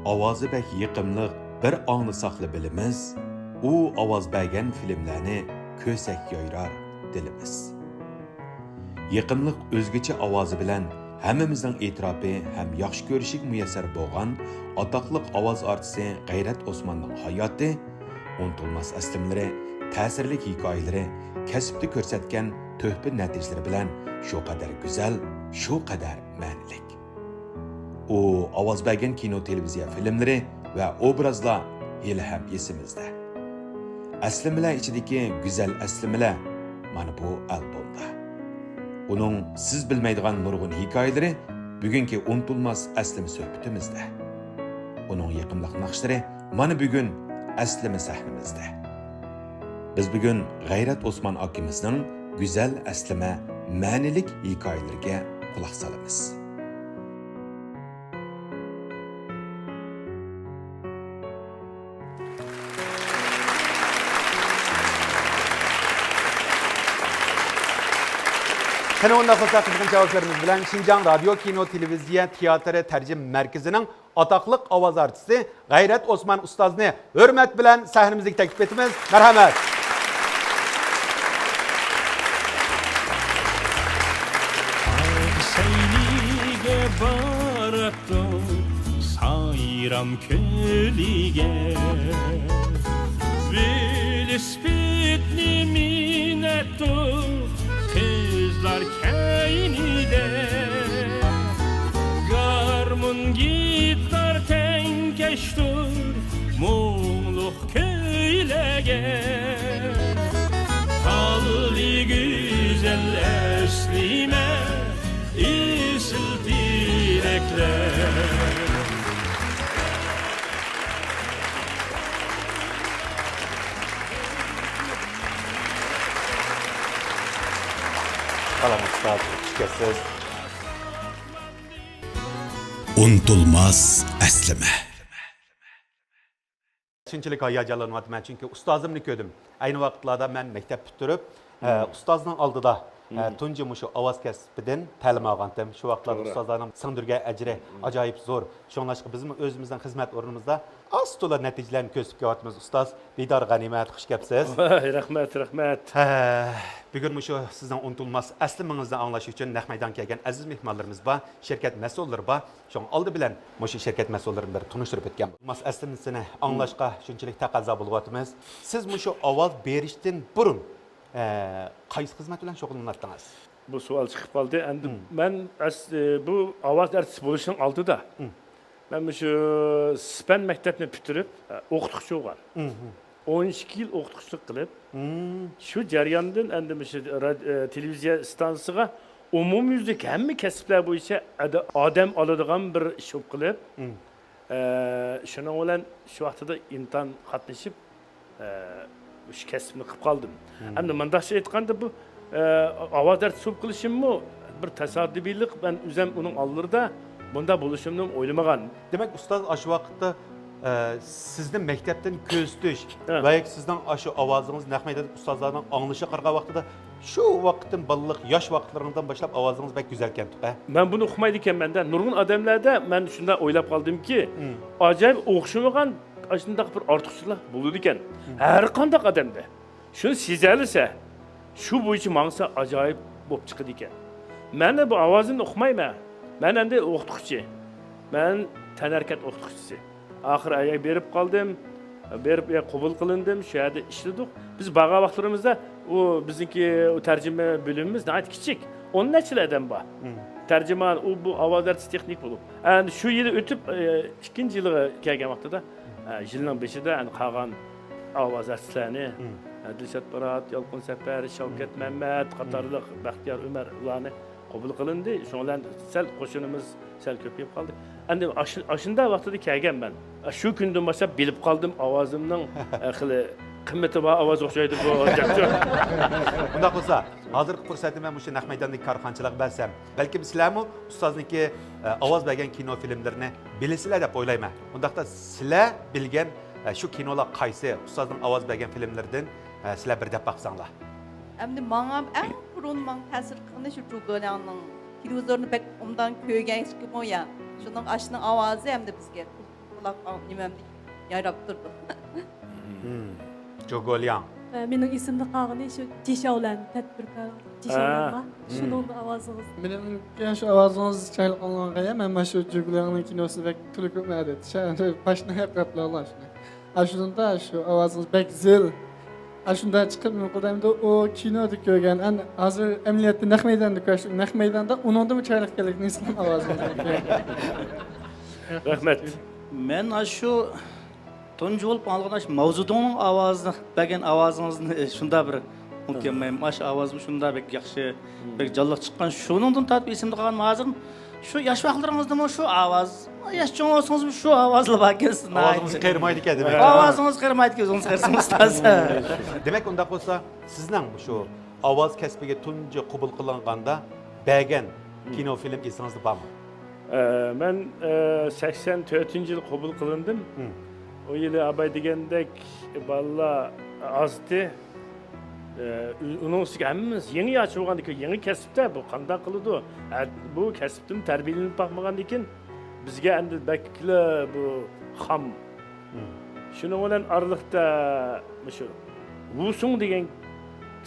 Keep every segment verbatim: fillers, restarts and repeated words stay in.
ئاۋازى بەك يېقىملىق، بىر ئاڭلىساقلا بىلىمىز، ئۇ ئاۋاز بەرگەن فىلىملەرنى كۆرسەك يايرار دىلىمىز. يېقىملىق ئۆزگىچە ئاۋازى بىلەن ھەممىمىزنىڭ ئېتىراپى ھەم ياخشى كۆرۈشىگە مۇيەسسەر بولغان ئاتاقلىق ئاۋاز ئارتىسى غەيرەت ئوسماننىڭ ھاياتى، ئۇنتۇلماس ئەسلىمىلىرى، تەسىرلىك ھېكايىلىرى، كەسىپتە كۆرسەتكەن تۆھپە نەتىجىلىرى بىلەن شۇ قەدەر گۈزەل، شۇ قەدەر مەنىلىك. ئۇ ئاۋاز بەرگەن كىنو، تېلېۋىزىيە فىلىملىرى ۋە ئوبرازلار ھېلىھەم ئېسىمىزدە. ئەسلىمىلەر ئىچىدىكى گۈزەل ئەسلىمىلەر مانا بۇ ئالبومدا. ئۇنىڭ سىز بىلمەيدىغان نۇرغۇن ھېكايىلىرى بۈگۈنكى ئۇنتۇلماس ئەسلىمە سۆھبىتىمىزدە. ئۇنىڭ يېقىملىق ناخشىلىرى مانا بۈگۈن ئەسلىمە سەھنىمىزدە. بىز بۈگۈن غەيرەت ئوسمان ئاكىمىزنىڭ گۈزەل ئەسلىمە مەنىلىك ھېكايىلىرىگە قۇلاق سالىمىز. قېنى ئۇنداق بولسا، قىزغىن چاۋاكلىرىمىز بىلەن شىنجاڭ رادىيو، كىنو، تېلېۋىزىيە، تىياتىر، تەرجىمە مەركىزىنىڭ ئاتاقلىق ئاۋاز ئارتىسى غەيرەت ئوسمان ئۇستازنى ھۆرمەت بىلەن سەھنىمىزگە تەكلىپ ئېتىمىز. مەرھەمەت. سەيلىگە باراتتۇق سايرام كۆلىگە. ۋېلىسىپىتنى مىنەتتۇق قىزلار كەينىدە. گارمون، گىتار تەڭكەشتۇر مۇڭلۇق كۈيلەرگە. خالى گۈزەل ئەسلىمە، ئېسىل تىلەكلەر. سالام ئۇستاز، خۇش كەپسىز. ئۇنتۇلماس ئەسلىمە. شۇنچىلىك ھاياجانلىنىۋاتىمەن، چۈنكى ئۇستازىمنى كۆردۈم. ئەينى ۋاقىتلاردا مەن مەكتەپ پۈتتۈرۈپ، ئە، ئۇستازنىڭ ئالدىدا، ئە، تۇنجى مۇشۇ ئاۋاز كەسپىدىن تەلىم ئالغانتىم. شۇ ۋاقىتلاردا توغرا. ئۇستازلارنىڭ سىڭدۈرگەن ئەجرى ئاجايىپ زور. شۇڭلاشقا بىزمۇ ئۆزىمىزنىڭ خىزمەت ئورنىمىزدا ئاز تولا نەتىجىلەرنى كۆرسىتىپ كېلىۋاتىمىز، ئۇستاز. دىدار غەنىيمەت، خۇش كەپسىز. ۋاي، رەھمەت، رەھمەت. ھە، بۈگۈن مۇشۇ سىزنىڭ ئۇنتۇلماس ئەسلىمىڭىزنى ئاڭلاش ئۈچۈن نەق مەيدانغا كەلگەن ئەزىز مېھمانلىرىمىز بار، شىركەت مەسئۇللىرى بار. شۇڭا ئالدى بىلەن مۇشۇ شىركەت مەسئۇللىرىنى بىر تونۇشتۇرۇپ ئۆتكەن. ئۇنتۇلماس ئەسلىمىسىنى ئاڭلاشقا شۇنچىلىك تەقەززا بولۇۋاتىمىز. سىز مۇشۇ ئاۋاز بېرىشتىن بۇرۇن، ئە، قايسى خىزمەت بىلەن شۇغۇللىناتتىڭىز؟ بۇ سوئال چىقىپ قالدى. ئەمدى مەن ئەس-، ئى، بۇ ئاۋاز ئارتىسى بولۇشنىڭ ئالدىدا مەن مۇشۇ سىپەن مەكتەپنى پۈتتۈرۈپ، ئە، ئوقۇتقۇچى بولغان. ئون ئىككى يىل ئوقۇتقۇچىلىق قىلىپ، شۇ جەرياندىن ئەمدى مۇشۇ را-، ئە، تېلېۋىزىيە ئىستانسىسىغا ئومۇميۈزلۈك ھەممە كەسىپلەر بويىچە ئەد-، ئادەم ئالىدىغان بىر ئىش بولۇپ قېلىپ، ئە، شۇنىڭ بىلەن شۇ ۋاقتىدا ئىمتىھان قاتنىشىپ، ئە، شۇ كەسىپنى قىلىپ قالدىم. ئەمدى مۇنداقچە ئېيتقاندا، بۇ، ئە، ئاۋاز ئارتىسى بولۇپ قېلىشىممۇ بىر تاسادىپىيلىق، مەن ئۆزۈم ئۇنىڭ ئالدىدا بۇنداق بولۇشۇمنى ئويلىمىغان. دېمەك، ئۇستاز ئاشۇ ۋاقىتتا، ئە، سىزنى مەكتەپتىن كۆزىتىش ھە. ۋە ياكى سىزنىڭ ئاشۇ ئاۋازىڭىز نەق مەيداندا ئۇستازلارنىڭ ئاڭلىشىغا قارىغان ۋاقتىدا، شۇ ۋاقىتتىن بالىلىق ياش ۋاقىتلىرىڭىزدىن باشلاپ ئاۋازىڭىز بەك گۈزەلكەنتۇق، ھە؟ مەن بۇنى ئۇقمايدىكەنمەن-دە. نۇرغۇن ئادەملەردە مەن شۇنداق ئويلاپ قالدىمكى، ئاجايىپ ئوخشىمىغان ئاشۇنداق بىر ئارتۇقچىلىق بولىدىكەن. ھەر قانداق ئادەمدە. شۇنى سېزەلىسە، شۇ بويىچە ماڭسا ئاجايىپ بولۇپ چىقىدىكەن. مەن بۇ ئاۋازىمنى ئۇقمايمەن. مەن ئەمدى ئوقۇتقۇچى. مەن تەنھەرىكەت ئوقۇتقۇچىسى. ئاخىرى ئەيەگە بېرىپ قالدىم. بېرىپ، يا، قوبۇل قىلىندىم، شۇ يەردە ئىشلىدۇق. بىز بارغان ۋاقىتلىرىمىزدا ئۇ بىزنىڭكى ئۇ تەرجىمە بۆلۈمىمىز ناھايىتى كىچىك. ئون نەچچىلا ئادەم بار. تەرجىمان، ئۇ، بۇ ئاۋاز ئارتىسى تېخنىك بولۇپ. ئەمدى شۇ يىلى ئۆتۈپ، ئە، ئىككىنچى يىلىغا كەلگەن ۋاقتىدا، ئە، يىلنىڭ بېشىدا ئەمدى قالغان ئاۋاز ئارتىسلارنى، ئە، دىلشات بارات، يالقۇن سەپەر، شەۋكەت مەمەت قاتارلىق، بەختىيار ئۆمەر، ئۇلارنى قوبۇل قىلىندى. شۇنىڭ بىلەن سەل قوشۇنىمىز سەل كۆپىيىپ قالدى. ئەمدى ئاشۇ-، ئاشۇنداق ۋاقتىدا كەلگەن مەن. شۇ كۈندىن باشلاپ بىلىپ قالدىم، ئاۋازىمنىڭ، ئە، خېلى قىممىتى بار ئاۋاز ئوخشايدۇ بۇ، دەپ. ئۇنداق بولسا، ھازىرقى پۇرسەتنى مەن مۇشۇ نەق مەيداندىكى كارخانىچىلارغا بەرسەم، بەلكىم سىلەرمۇ ئۇستازنىڭكى، ئە، ئاۋاز بەرگەن كىنو فىلىملىرىنى بىلىسىلەر دەپ ئويلايمەن. ئۇنداقتا سىلەر بىلگەن، ئە، شۇ كىنولار قايسى؟ ئۇستازنىڭ ئاۋاز بەرگەن فىلىملىرىدىن، ئە، سىلەر بىر دەپ باقساڭلار. ئەمدى ماڭا ئەڭ بۇرۇن ماڭا تەسىر قىلغىنى شۇ جۇگېلياڭنىڭ تېلېۋىزورنى بەك ئوبدان كۆرگەن ئىكەنمۇ يا. شۇنىڭ ئاشۇنىڭ ئاۋازى ئەمدى بىزگە نېمەمدە يايراپ تۇرىدۇ. جوگولياڭ. مېنىڭ ئېسىمدە قالغىنى شۇ جىشاۋلەن، تەدبىركار جىشاۋلەن بار. شۇنىڭدا ئاۋازىڭىز. مېنىڭكى شۇ ئاۋازىڭىز چىرايلىق ئاڭلانغان، مەن مانا شۇ جوگولياڭنىڭ كىنوسىدا بەك كۈلكە ئەدەتتە باشنى ھەقلەپلا شۇنى. ئاشۇنىڭدا شۇ ئاۋازىڭىز بەك زىل. ئاشۇنداق چىقىپ نېمە قىلدى ئەمدى ئۇ كىنودا كۆرگەن، ھازىر ئەمەلىيەتتە نەق مەيداندا كۆرۈش، نەق مەيداندا ئۇنىڭدىنمۇ چىرايلىق ئىكەنلىكىنى ھېس قىلدىم ئاۋازىڭىزنىڭ. رەھمەت. مەن ئاشۇ تۇنجى بولۇپ ئاڭلىغان ئاشۇ ماۋزېدۇڭنىڭ ئاۋازىنى بەرگەن ئاۋازىڭىزنى شۇنداق بىر ئۇنتۇيالمايمەن. ئاشۇ ئاۋازمۇ شۇنداق بەك ياخشى، بەك جانلىق چىققان. شۇنىڭدىن تارتىپ ئېسىمدە قالغان ھازىر شۇ ياش ۋاقىتلىرىڭىزدىمۇ شۇ ئاۋاز، ياش چوڭ بولسىڭىزمۇ شۇ ئاۋازلا باركەن سىزنىڭ. ئاۋازىڭىز قېرىمايدىكەن دېمەك. ئاۋازىڭىز قېرىمايدىكەن، ئۆزىڭىز قېرىسىڭىز ئۇستاز. دېمەك ئۇنداق بولسا سىزنىڭ شۇ ئاۋاز كەسپىگە تۇنجى قوبۇل قىلىنغاندا بەرگەن كىنو فىلىم ئېسىڭىزدە بارمۇ؟ ئە، مەن ئە، سەكسەن تۆتىنچى يىلى قوبۇل قىلىندىم. ئۇ يىلى ئاباي دېگەندەك بالىلار ئازتى. ئە، ئۇنىڭ ئۈستىگە ھەممىمىز يېڭى ياچ بولغاندىكىن يېڭى كەسىپتە بۇ قانداق قىلىدۇ؟ ئە، بۇ كەسىپتىن تەربىيەلىنىپ باقمىغاندىكىن بىزگە ئەمدى بەكلا بۇ خام. شۇنىڭ بىلەن ئارىلىقتا مۇشۇ ۋۇسۇڭ دېگەن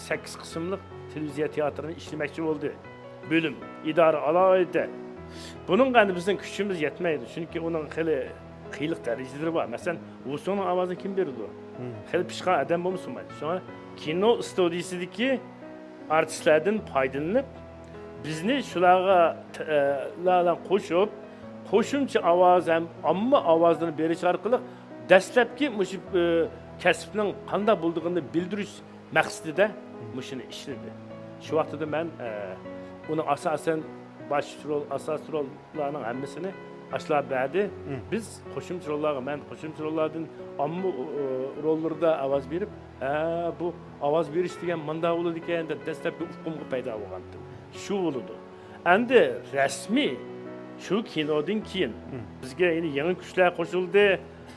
سەككىز قىسىملىق تېلېۋىزىيە تىياتىرىنى ئىشلىمەكچى بولدى. بۆلۈم، ئىدارە ئالاھىدە. بۇنىڭغا ئەمدى بىزنىڭ كۈچىمىز يەتمەيدۇ، چۈنكى ئۇنىڭ خېلى قىيىنلىق دەرىجىلىرى بار. مەسىلەن، ۋۇسۇڭنىڭ ئاۋازىنى كىم بېرىدۇ؟ خېلى پىشقان ئادەم بولمىسا بولمايدۇ. شۇڭا كىنو ئىستۇدىيىسىدىكى ئارتىسلەردىن پايدىلىنىپ، بىزنى شۇلارغا ت- ئە، لا- بىلەن قوشۇپ، قوشۇمچە ئاۋاز ھەم ئامما ئاۋازلىرىنى بېرىش ئارقىلىق دەسلەپكى مۇشۇ ئە، كەسىپنىڭ قانداق بولىدىغىنىنى بىلدۈرۈش مەقسىتىدە مۇشۇنى ئىشلىدى. شۇ ۋاقتىدا مەن ئە، ئۇنىڭ ئاساسەن باش رول، ئاساسىي روللارنىڭ ھەممىسىنى ئاشۇلار بەردى. بىز قوشۇمچە روللارغا، مەن قوشۇمچە روللاردىن ئامما ئە، روللىرىدا ئاۋاز بېرىپ، ھە، بۇ ئاۋاز بېرىش دېگەن مۇنداق بولىدىكەن دەپ دەسلەپكى ئۇقۇمغا پەيدا بولغانتىم. شۇ بولىدۇ. ئەمدى رەسمىي شۇ كىنودىن كېيىن بىزگە يەنە يېڭى كۈچلەر قوشۇلدى،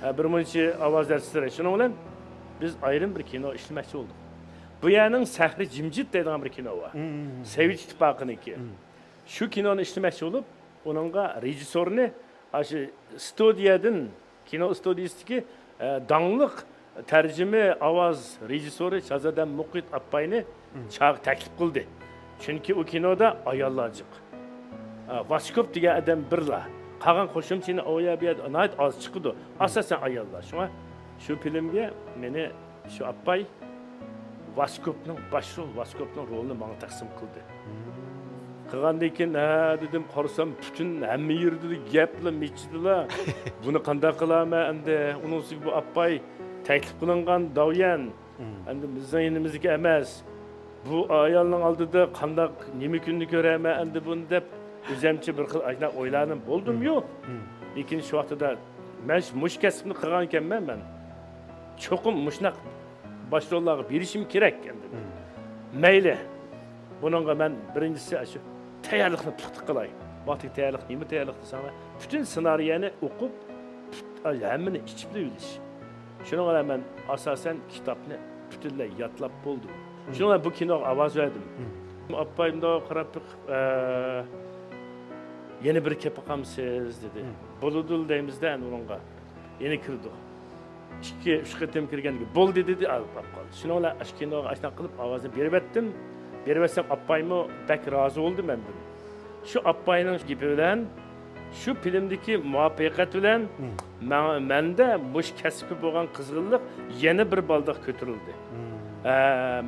ئە، بىر مۇنچە ئاۋاز ئارتىسلىرى. شۇنىڭ بىلەن بىز ئايرىم بىر كىنو ئىشلىمەكچى بولدۇق. بۇ يەرنىڭ سەھرى جىمجىت دەيدىغان بىر كىنو بار. سوۋېت ئىتتىپاقىنىڭكى. شۇ كىنونى ئىشلىمەكچى بولۇپ، ئۇنىڭغا رېژىسسورنى ئاشۇ ستۇدىيەدىن، كىنو ستۇدىيىسىدىكى ئە، داڭلىق تەرجىمە ئاۋاز رېژىسسورى شازادەم مۇقىت ئاپپاينى چاغ تەكلىپ قىلدى. چۈنكى ئۇ كىنودا ئاياللار جىق. ئە، ۋاسكوپ دېگەن ئادەم بىرلا. قالغان قوشۇمچىنى ئۇ يەر بۇ يەردە ناھايىتى ئاز چىقىدۇ. ئاساسەن ئاياللار. شۇڭا شۇ فىلىمگە مېنى شۇ ئاپپاي ۋاسكوپنىڭ، باش رول ۋاسكوپنىڭ رولىنى ماڭا تەقسىم قىلدى. قىلغاندىن كېيىن، ھە دېدىم، قارىسام پۈتۈن ھەممە يېرىدىلا گەپلا مىچىدىلا. بۇنى قانداق قىلارمەن ئەمدى؟ ئۇنىڭ ئۈستىگە بۇ ئاپپاي تەكلىپ قىلىنغان داۋيەن. ئەمدى بىزنىڭ يېنىمىزدىكى ئەمەس. بۇ ئايالنىڭ ئالدىدا قانداق، نېمە كۈننى كۆرەرمەن ئەمدى بۇنى دەپ، ئۆزەمچە بىر خىل ئاشۇنداق ئويلارنى بولدۇميۇ. لېكىن شۇ ۋاقتىدا مەن مۇشۇ كەسىپنى قىلغان ئىكەنمەن مەن. چوقۇم مۇشۇنداق باش روللارغا بېرىشىم كېرەك ئەمدى. مەيلى. بۇنىڭغا مەن بىرىنچىسى ئاشۇ تەييارلىقنى پۇختا قىلاي. ۋاقتىدا تەييارلىق، نېمە تەييارلىق دېسەڭلار، پۈتۈن سېنارىيەنى ئوقۇپ، پۈت- ھەممىنى ئىچىپ بىلىۋېلىش. شۇنىڭ بىلەن مەن ئاساسەن كىتابنى پۈتۈنلەي يادلاپ بولدۇم. شۇنىڭ بىلەن بۇ كىنوغا ئاۋاز بېرىدىم. ئاپپاي مۇنداق قاراپ بېقىپ، ئە، يەنە بىر كېلىپ باقامسىز دېدى. بولىدۇ دەيمىز-دە ئەمدى ئۇنىڭغا. يەنە كىردۇق. ئىككى، ئۈچ قېتىم كىرگەندىن كېيىن، بولدى دېدى، ئاپ قالدى. شۇنىڭ بىلەن ئاشۇ كىنوغا ئاشۇنداق قىلىپ ئاۋازنى بېرىۋەتتىم. بېرىۋەتسەم ئاپپايمۇ بەك رازى بولدى مەندىن. شۇ ئاپپاينىڭ گېپى بىلەن، شۇ فىلىمدىكى مۇۋەپپەقىيەت بىلەن ماڭا، مەندە مۇشۇ كەسىپكە بولغان قىزغىنلىق يەنە بىر بالداق كۆتۈرۈلدى. ھە،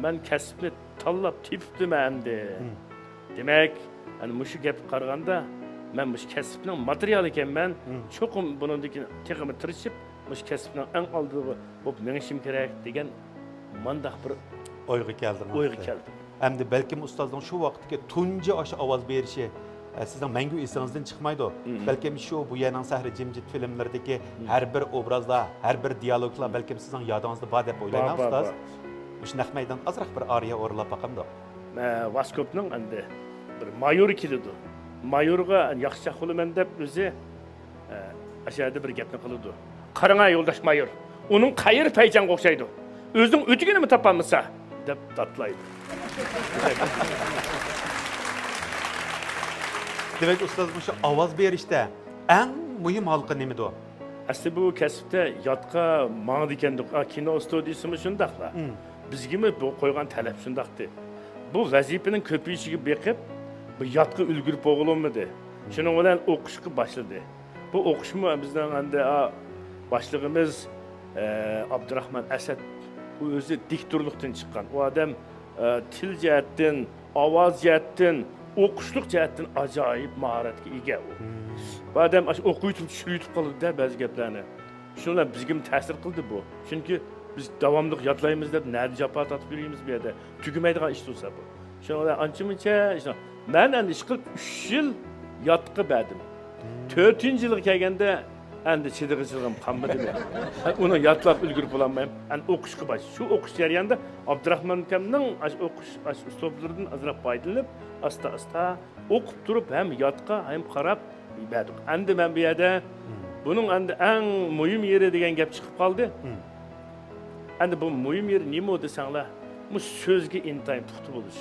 مەن كەسىپنى تاللاپ تېپىپتىمەن ئەمدى. دېمەك، ئەنە مۇشۇ گەپكە قارىغاندا، مەن مۇشۇ كەسىپنىڭ ماتېرىيالى ئىكەنمەن، چوقۇم بۇنىڭدىن كېيىن تېخىمۇ تىرىشىپ، مۇشۇ كەسىپنىڭ ئەڭ ئالدىدا بولۇپ مېڭىشىم كېرەك دېگەن مانداق بىر ئويغا كەلدىڭىز. ئويغا كەلدىم. ئەمدى بەلكىم ئۇستازنىڭ شۇ ۋاقىتتىكى تۇنجى ئاشۇ ئاۋاز بېرىشى، ئە، سىزنىڭ مەڭگۈ ئېسىڭىزدىن چىقمايدۇ. بەلكىم شۇ بۇ يەرنىڭ سەھرى جىمجىت فىلىملىرىدىكى ھەر بىر ئوبرازلار، ھەر بىر دىيالوگلار بەلكىم سىزنىڭ يادىڭىزدا بار دەپ ئويلايمەن، بار، بار، ئۇستاز. بار. مۇشۇ نەق مەيدان ئازراق بىر ئارىيە ئورۇنلاپ باقامدۇ؟ ئە، ۋاسكوپنىڭ ئەمدى بىر مايورى كېلىدۇ. مايورغا ياخشىچاق بولىمەن دەپ ئۆزى، ئە، ئاشۇ يەردە بىر گەپنى قىلىدۇ. قاراڭا يولداش مايور، ئۇنىڭ قەيىرى پەيجاڭغا ئوخشايدۇ. ئۆزىنىڭ ئۆتۈكىنىمۇ تاپالمىسا دەپ داتلايدۇ. دېمەك، ئۇستاز، مۇشۇ ئاۋاز بېرىشتە ئەڭ مۇھىم ھالقا نېمىدۇ؟ ئەسلى بۇ كەسىپتە ياتقا ماڭىدىكەندۇق. ئا، كىنو ئىستۇدىيىسىمۇ شۇنداقلا. بىزگىمۇ بۇ قويغان تەلەپ شۇنداقتى. بۇ ۋەزىپىنىڭ كۆپىيىشىگە بېقىپ، بۇ ياتقا ئۈلگۈرۈپ بولغىلى بولمىدى. شۇنىڭ بىلەن ئوقۇشقا باشلىدى. بۇ ئوقۇشمۇ بىزنىڭ ئەمدى، ئا، باشلىقىمىز، ئە، ئابدۇراخمان ئەسەت، ئۇ ئۆزى دىكتورلۇقتىن چىققان. ئۇ ئادەم، ئە، تىل جەھەتتىن، ئاۋاز جەھەتتىن، ئوقۇشلۇق جەھەتتىن ئاجايىپ ماھارەتكە ئىگە ئۇ. بۇ ئادەم ئاشۇ ئوقۇۋېتىپ چۈشۈرۈۋېتىپ قالىدۇ-دە بەزى گەپلەرنى. شۇنىڭ بىلەن بىزگىمۇ تەسىر قىلدى بۇ. چۈنكى بىز داۋاملىق ياتلايمىز دەپ نەدە جاپا تارتىپ يۈرىمىز بۇ يەردە. تۈگىمەيدىغان ئىش تۇرسا بۇ. شۇنىڭ بىلەن ئانچە-مۇنچە ئىش. مەن ئەمدى ئىشقىلىپ ئۈچ يىل ياتقا بەردىم. تۆتىنچى يىلغا كەلگەندە ئەمدى چىدىغۇچىلىقىم قالمىدى مېنىڭ. ئۇنى ياتلاپ ئۈلگۈرۈپ بولالمايمەن. ئەمدى ئوقۇشقا باش-، شۇ ئوقۇش جەريانىدا ئابدۇراخمان ئاكامنىڭ ئاشۇ ئوقۇش، ئاشۇ ئۇسلۇبلىرىدىن ئازراق پايدىلىنىپ، ئاستا-ئاستا ئوقۇپ تۇرۇپ ھەم ياتقا ھەم قاراپ بەردۇق. ئەمدى مەن بۇ يەردە بۇنىڭ ئەمدى ئەڭ مۇھىم يېرى دېگەن گەپ چىقىپ قالدى. ئەمدى بۇ مۇھىم يېرى نېمە دېسەڭلار، بۇ سۆزگە ئىنتايىن پۇختا بولۇش.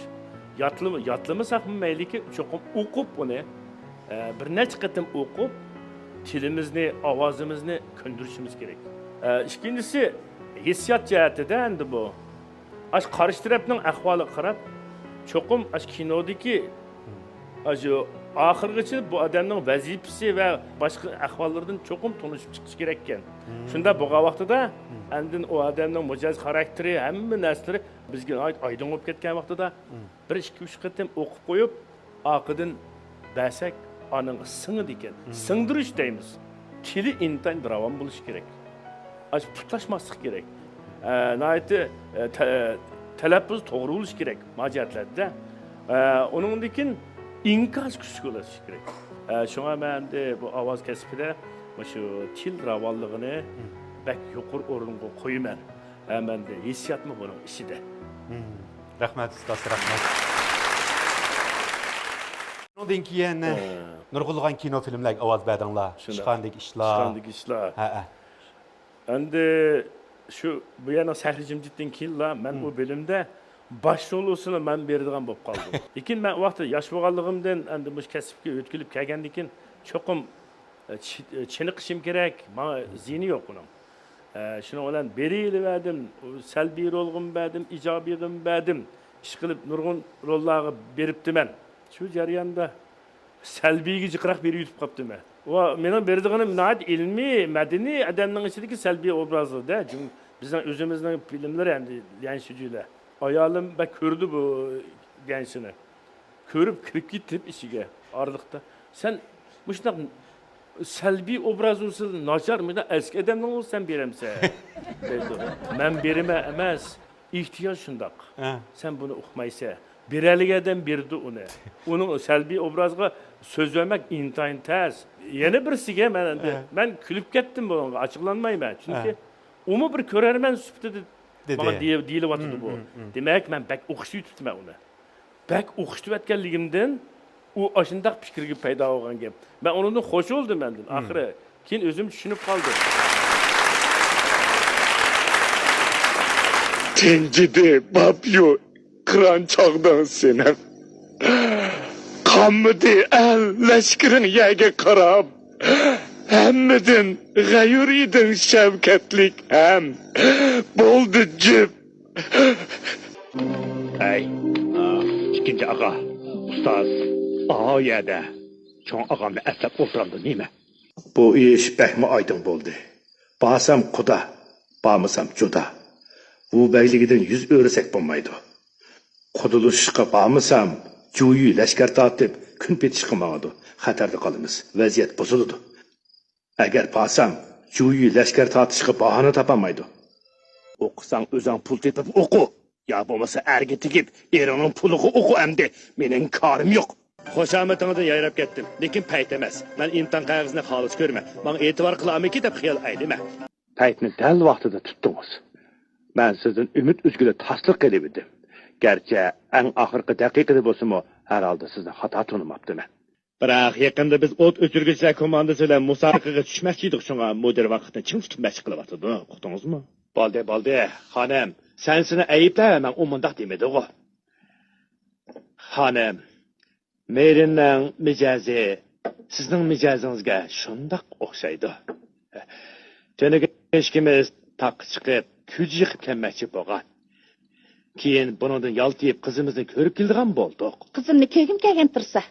ياتلىما-، ياتلىمىساقمۇ مەيلىكى، چوقۇم ئوقۇپ ئۇنى، ئە، بىر نەچچە قېتىم ئوقۇپ، تىلىمىزنى، ئاۋازىمىزنى كۆندۈرۈشىمىز كېرەك. ئە، ئىككىنچىسى، ھېسسىيات جەھەتتىدە ئەمدى بۇ ئاشۇ قارشى تەرەپنىڭ ئەھۋالىغا قاراپ، چوقۇم ئاشۇ كىنودىكى ئاشۇ ئاخىرغىچە بۇ ئادەمنىڭ ۋەزىپىسى ۋە باشقا ئەھۋاللىرىدىن چوقۇم تونۇشۇپ چىقىش كېرەككەن. شۇنداق بولغان ۋاقتىدا، ئاندىن ئۇ ئادەمنىڭ مىجەز خاراكتېرى، ھەممە نەرسىلىرى بىزگە ناھايىتى ئايدىڭ بولۇپ كەتكەن ۋاقتىدا، بىر ئىككى، ئۈچ قېتىم ئوقۇپ قويۇپ، ئارقىدىن بەرسەك، ئانىڭغا سىڭىدىكەن. سىڭدۈرۈش دەيمىز. تىلى ئىنتايىن راۋان بولۇشى كېرەك. ئاشۇ پۇتلاشماسلىق كېرەك. ئە، ناھايىتى، ئە، تە-، تەلەپپۇز توغرا بولۇشى كېرەك ماجىئاتلاردا. ئە، ئۇنىڭدىن كېيىن ئىنكاس كۈچلۈك بولۇشى كېرەك. ئە، شۇڭا مەن ئەمدى بۇ ئاۋاز كەسپىدە مۇشۇ تىل راۋانلىقىنى بەك يۇقىرى ئورۇنغا قويىمەن. ھەم ئەمدى ھېسسىياتمۇ بۇنىڭ ئىچىدە. رەھمەت، ئۇستاز، رەھمەت. شۇنىڭدىن كېيىن نۇرغۇنلىغان كىنو فىلىملەرگە ئاۋاز بەردىڭلار. شۇنداق. ئىشخانىدىكى ئىشلار. ئىشخانىدىكى ئىشلار. ھەئە. ئەمدى شۇ بۇ يەرنىڭ سەھرى جىمجىتتىن كېيىنلا مەن بۇ بۆلۈمدە باش رول بولسىلا مەن بېرىدىغان بولۇپ قالدىم. لېكىن مەن ئۇ ۋاقىتتا ياش بولغانلىقىمدىن ئەمدى مۇشۇ كەسىپكە ئۆتكىلىپ كەلگەندىن كېيىن چوقۇم، ئە، چى-، ئە، چېنىقىشىم كېرەك، ماڭا زىيىنى يوق ئۇنىڭ. ئە، شۇنىڭ بىلەن بېرىۋېرىۋەردىم، سەلبىي رولغىمۇ بەردىم، ئىجابىيغىمۇ بەردىم، ئىشقىلىپ نۇرغۇن روللارغا بېرىپتىمەن. شۇ جەرياندا سەلبىيگە جىقراق بېرىۋېتىپ قاپتىمەن. ۋا، مېنىڭ بېرىدىغىنىم ناھايىتى ئىلمىي، مەدەنىي ئادەمنىڭ ئىچىدىكى سەلبىي ئوبرازى-دە. جۇڭ-، بىزنىڭ ئۆزىمىزنىڭ فىلىملىرى ئەمدى ليەنشىجۈلەر. ئايالىم بەك كۆردى بۇ ليەنشىنى. كۆرۈپ كىرىپ كېتىپ ئىچىگە ئارىلىقتا. سەن مۇشۇنداق سەلبىي ئوبرازنى ناچار، مۇشۇنداق ئەسكى ئادەمنىڭ ئۆزى سەن بېرەمسەن؟ دەيدۇ. مەن بېرىمەن ئەمەس. ئېھتىياج شۇنداق. ھە. سەن بۇنى ئۇقمايسەن. بېرەلىگەن ئادەم بېرىدۇ ئۇنى. ئۇنىڭ سەلبىي ئوبرازغا سۆز بەرمەك ئىنتايىن تەس. يەنە بىرسىگە مەن ئەمدى، ھە، مەن كۈلۈپ كەتتىم بۇنىڭغا، ئاچچىقلانمايمەن. چۈنكى، ھە، ئۇمۇ بىر كۆرەرمەن سۈپىتىدە دېدى. ماڭا دېيىل-، دېيىلىۋاتىدۇ بۇ. دېمەك، مەن بەك ئوخشىتىۋەتتىمەن ئۇنى. بەك ئوخشىتىۋەتكەنلىكىمدىن ئۇ ئاشۇنداق پىكىرگە پەيدا بولغان گەپ. مەن ئۇنىڭدىن خوش بولدۇم ئاندىن. ئاخىرى كېيىن ئۆزۈم چۈشىنىپ قالدىم. تىنجىدى باپيۇ قىران چاغدىڭ سېنىڭ. قانمىدى ئەل لەشكىرىڭ يەرگە قاراپ. ھەممىدىن غەيۇر ئىدىڭ شەۋكەتلىك ھەم بولدى جۈپ. ئەي، ئىككىنچى ئاغا، ئۇستاز، ئاۋۇ يەردە چوڭ ئاغامنى ئەسلەپ ئولتۇرامدۇ نېمە؟ بۇ ئىش بەكمۇ ئايدىڭ بولدى. بارسام قۇدا، بارمىسام جۇدا. ۋۇ بەگلىكىدىن يۈز ئۆرۈسەك بولمايدۇ. قۇدىلىشىشقا بارمىسام، جۇيۈ لەشكەر تارتىپ كۈن پېتىشقا ماڭىدۇ. خەتەردە قالىمىز. ۋەزىيەت بۇزۇلىدۇ. ئەگەر بارسام، جۇيى لەشكەر تارتىشقا باھانە تاپالمايدۇ. ئوقۇساڭ ئۆزۈڭ پۇل تېپىپ ئوقۇ. يا بولمىسا ئەرگە تېگىپ، ئېرىڭنىڭ پۇلىغا ئوقۇ ئەمدى. مېنىڭ كارىم يوق. خۇشامىتىڭدىن يايراپ كەتتىم، لېكىن پەيت ئەمەس. مەن ئىمتىھان قەغىزىنى خالىس كۆرىمەن. ماڭا ئېتىبار قىلالمىكىن دەپ خىيال ئەيلىمە. پەيتنى دەل ۋاقتىدا تۇتتىڭىز. مەن سىزدىن ئۈمىد ئۈزگىلى تاسلا قېلىۋىدىم. گەرچە ئەڭ ئاخىرقى دەقىقىدە بولسىمۇ، ھەر ھالدا سىزنى خاتا تونۇماپتىمەن. بىراق يېقىندا بىز ئوت ئۆچۈرگۈچىلەر كوماندىسى بىلەن مۇسابىقىگە چۈشمەكچى ئىدۇق، شۇڭا مۇدىر ۋاقىتنى چىڭ تۇتۇپ مەشىق قىلىۋاتىدۇ. ئۇقتىڭىزمۇ؟ بولدى، بولدى، خانىم. سەن سېنى ئەيىبلە، مەن ئۇ مۇنداق دېمىدىغۇ. خانىم، مېرىننىڭ مىجەزى سىزنىڭ مىجەزىڭىزگە شۇنداق ئوخشايدۇ. تۆنىگەن ئىككىمىز تاغقا چىقىپ، كۈج يىغىپ كەلمەكچى بولغان. كېيىن بۇنىڭدىن يالتىيىپ، قىزىمىزنى كۆرۈپ كېلىدىغان بولدۇق. قىزىمنى كۆرگۈم كەلگەن تۇرسا.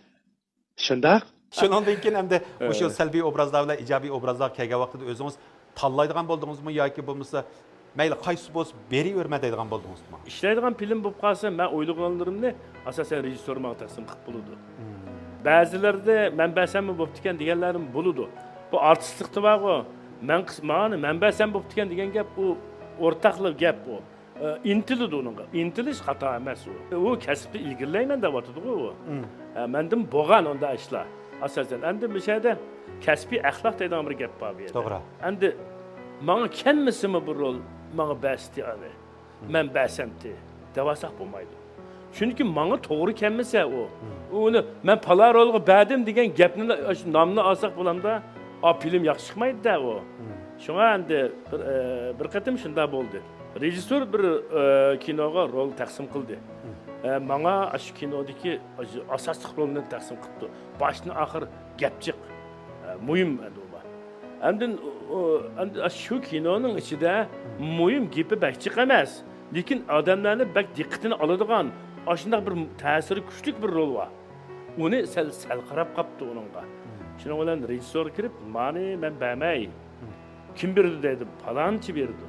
شۇنداق. شۇنىڭدىن كېيىن ئەمدى مۇشۇ سەلبىي ئوبرازلار بىلەن ئىجابىي ئوبرازلارغا كەلگەن ۋاقتىدا ئۆزىڭىز تاللايدىغان بولدىڭىزمۇ ياكى بولمىسا مەيلى قايسىسى بولسا بېرىۋېرىمەن دەيدىغان بولدىڭىزمۇ؟ ئىشلەيدىغان فىلىم بولۇپ قالسا، مەن ئويلىغانلىرىمنى ئاساسەن رېژىسسور ماڭا تەقسىم قىلىپ بولىدۇ. بەزىلىرىدە مەن بەرسەممۇ بوپتىكەن دېگەنلەرمۇ بولىدۇ. بۇ ئارتىسلىقتا بارغۇ. مەن قىس-، ماڭا مەن بەرسەم بوپتىكەن دېگەن گەپ، ئۇ ئورتاقلا گەپ ئۇ. ئە، ئىنتىلىدۇ ئۇنىڭغا. ئىنتىلىش خاتا ئەمەس ئۇ. ئۇ كەسىپتە ئىلگىرىلەيمەن دەۋاتىدىغۇ ئۇ. ئە، مەندىن بولغان ئۇنداق ئىشلار. ئاساسەن، ئەمدى مۇشۇ يەردە كەسپىي ئەخلاق دەيدىغان بىر گەپ بار بۇ يەردە. توغرا. ئەمدى ماڭا كەلمىسىمۇ بۇ رول، ماڭا بەرسىتى ئەنى. مەن بەرسەمتى دەۋالساق بولمايدۇ. چۈنكى ماڭا توغرا كەلمىسە ئۇ. ئۇنى مەن پالان رولغا بەردىم دېگەن گەپنى، شۇ نامنى ئالساق بولامدا، ئا، فىلىم ياخشى چىقمايدۇ-دە ئۇ. شۇڭا ئەمدى بىر، ئە، بىر قېتىم شۇنداق بولدى. رېژىسسور بىر، ئە، كىنوغا رول تەقسىم قىلدى. ئە، ماڭا ئاشۇ كىنودىكى ئاشۇ ئاساسلىق رولنى تەقسىم قىپتۇ. باشتىن ئاخىر گەپ جىق. ئە، مۇھىم ئەمدى ئۇ بار. ئاندىن ئۇ، ئاندىن شۇ كىنونىڭ ئىچىدە مۇھىم گېپى بەك جىق ئەمەس. لېكىن ئادەملەرنى بەك دىققىتىنى ئالىدىغان، ئاشۇنداق بىر تەسىرى كۈچلۈك بىر رول بار. ئۇنى سەل، سەل قاراپ قاپتۇ ئۇنىڭغا. شۇنىڭ بىلەن رېژىسسورغا كىرىپ، مانى مەن بەرمەي. كىم بېرىدۇ دەيدۇ، پالانچى بېرىدۇ.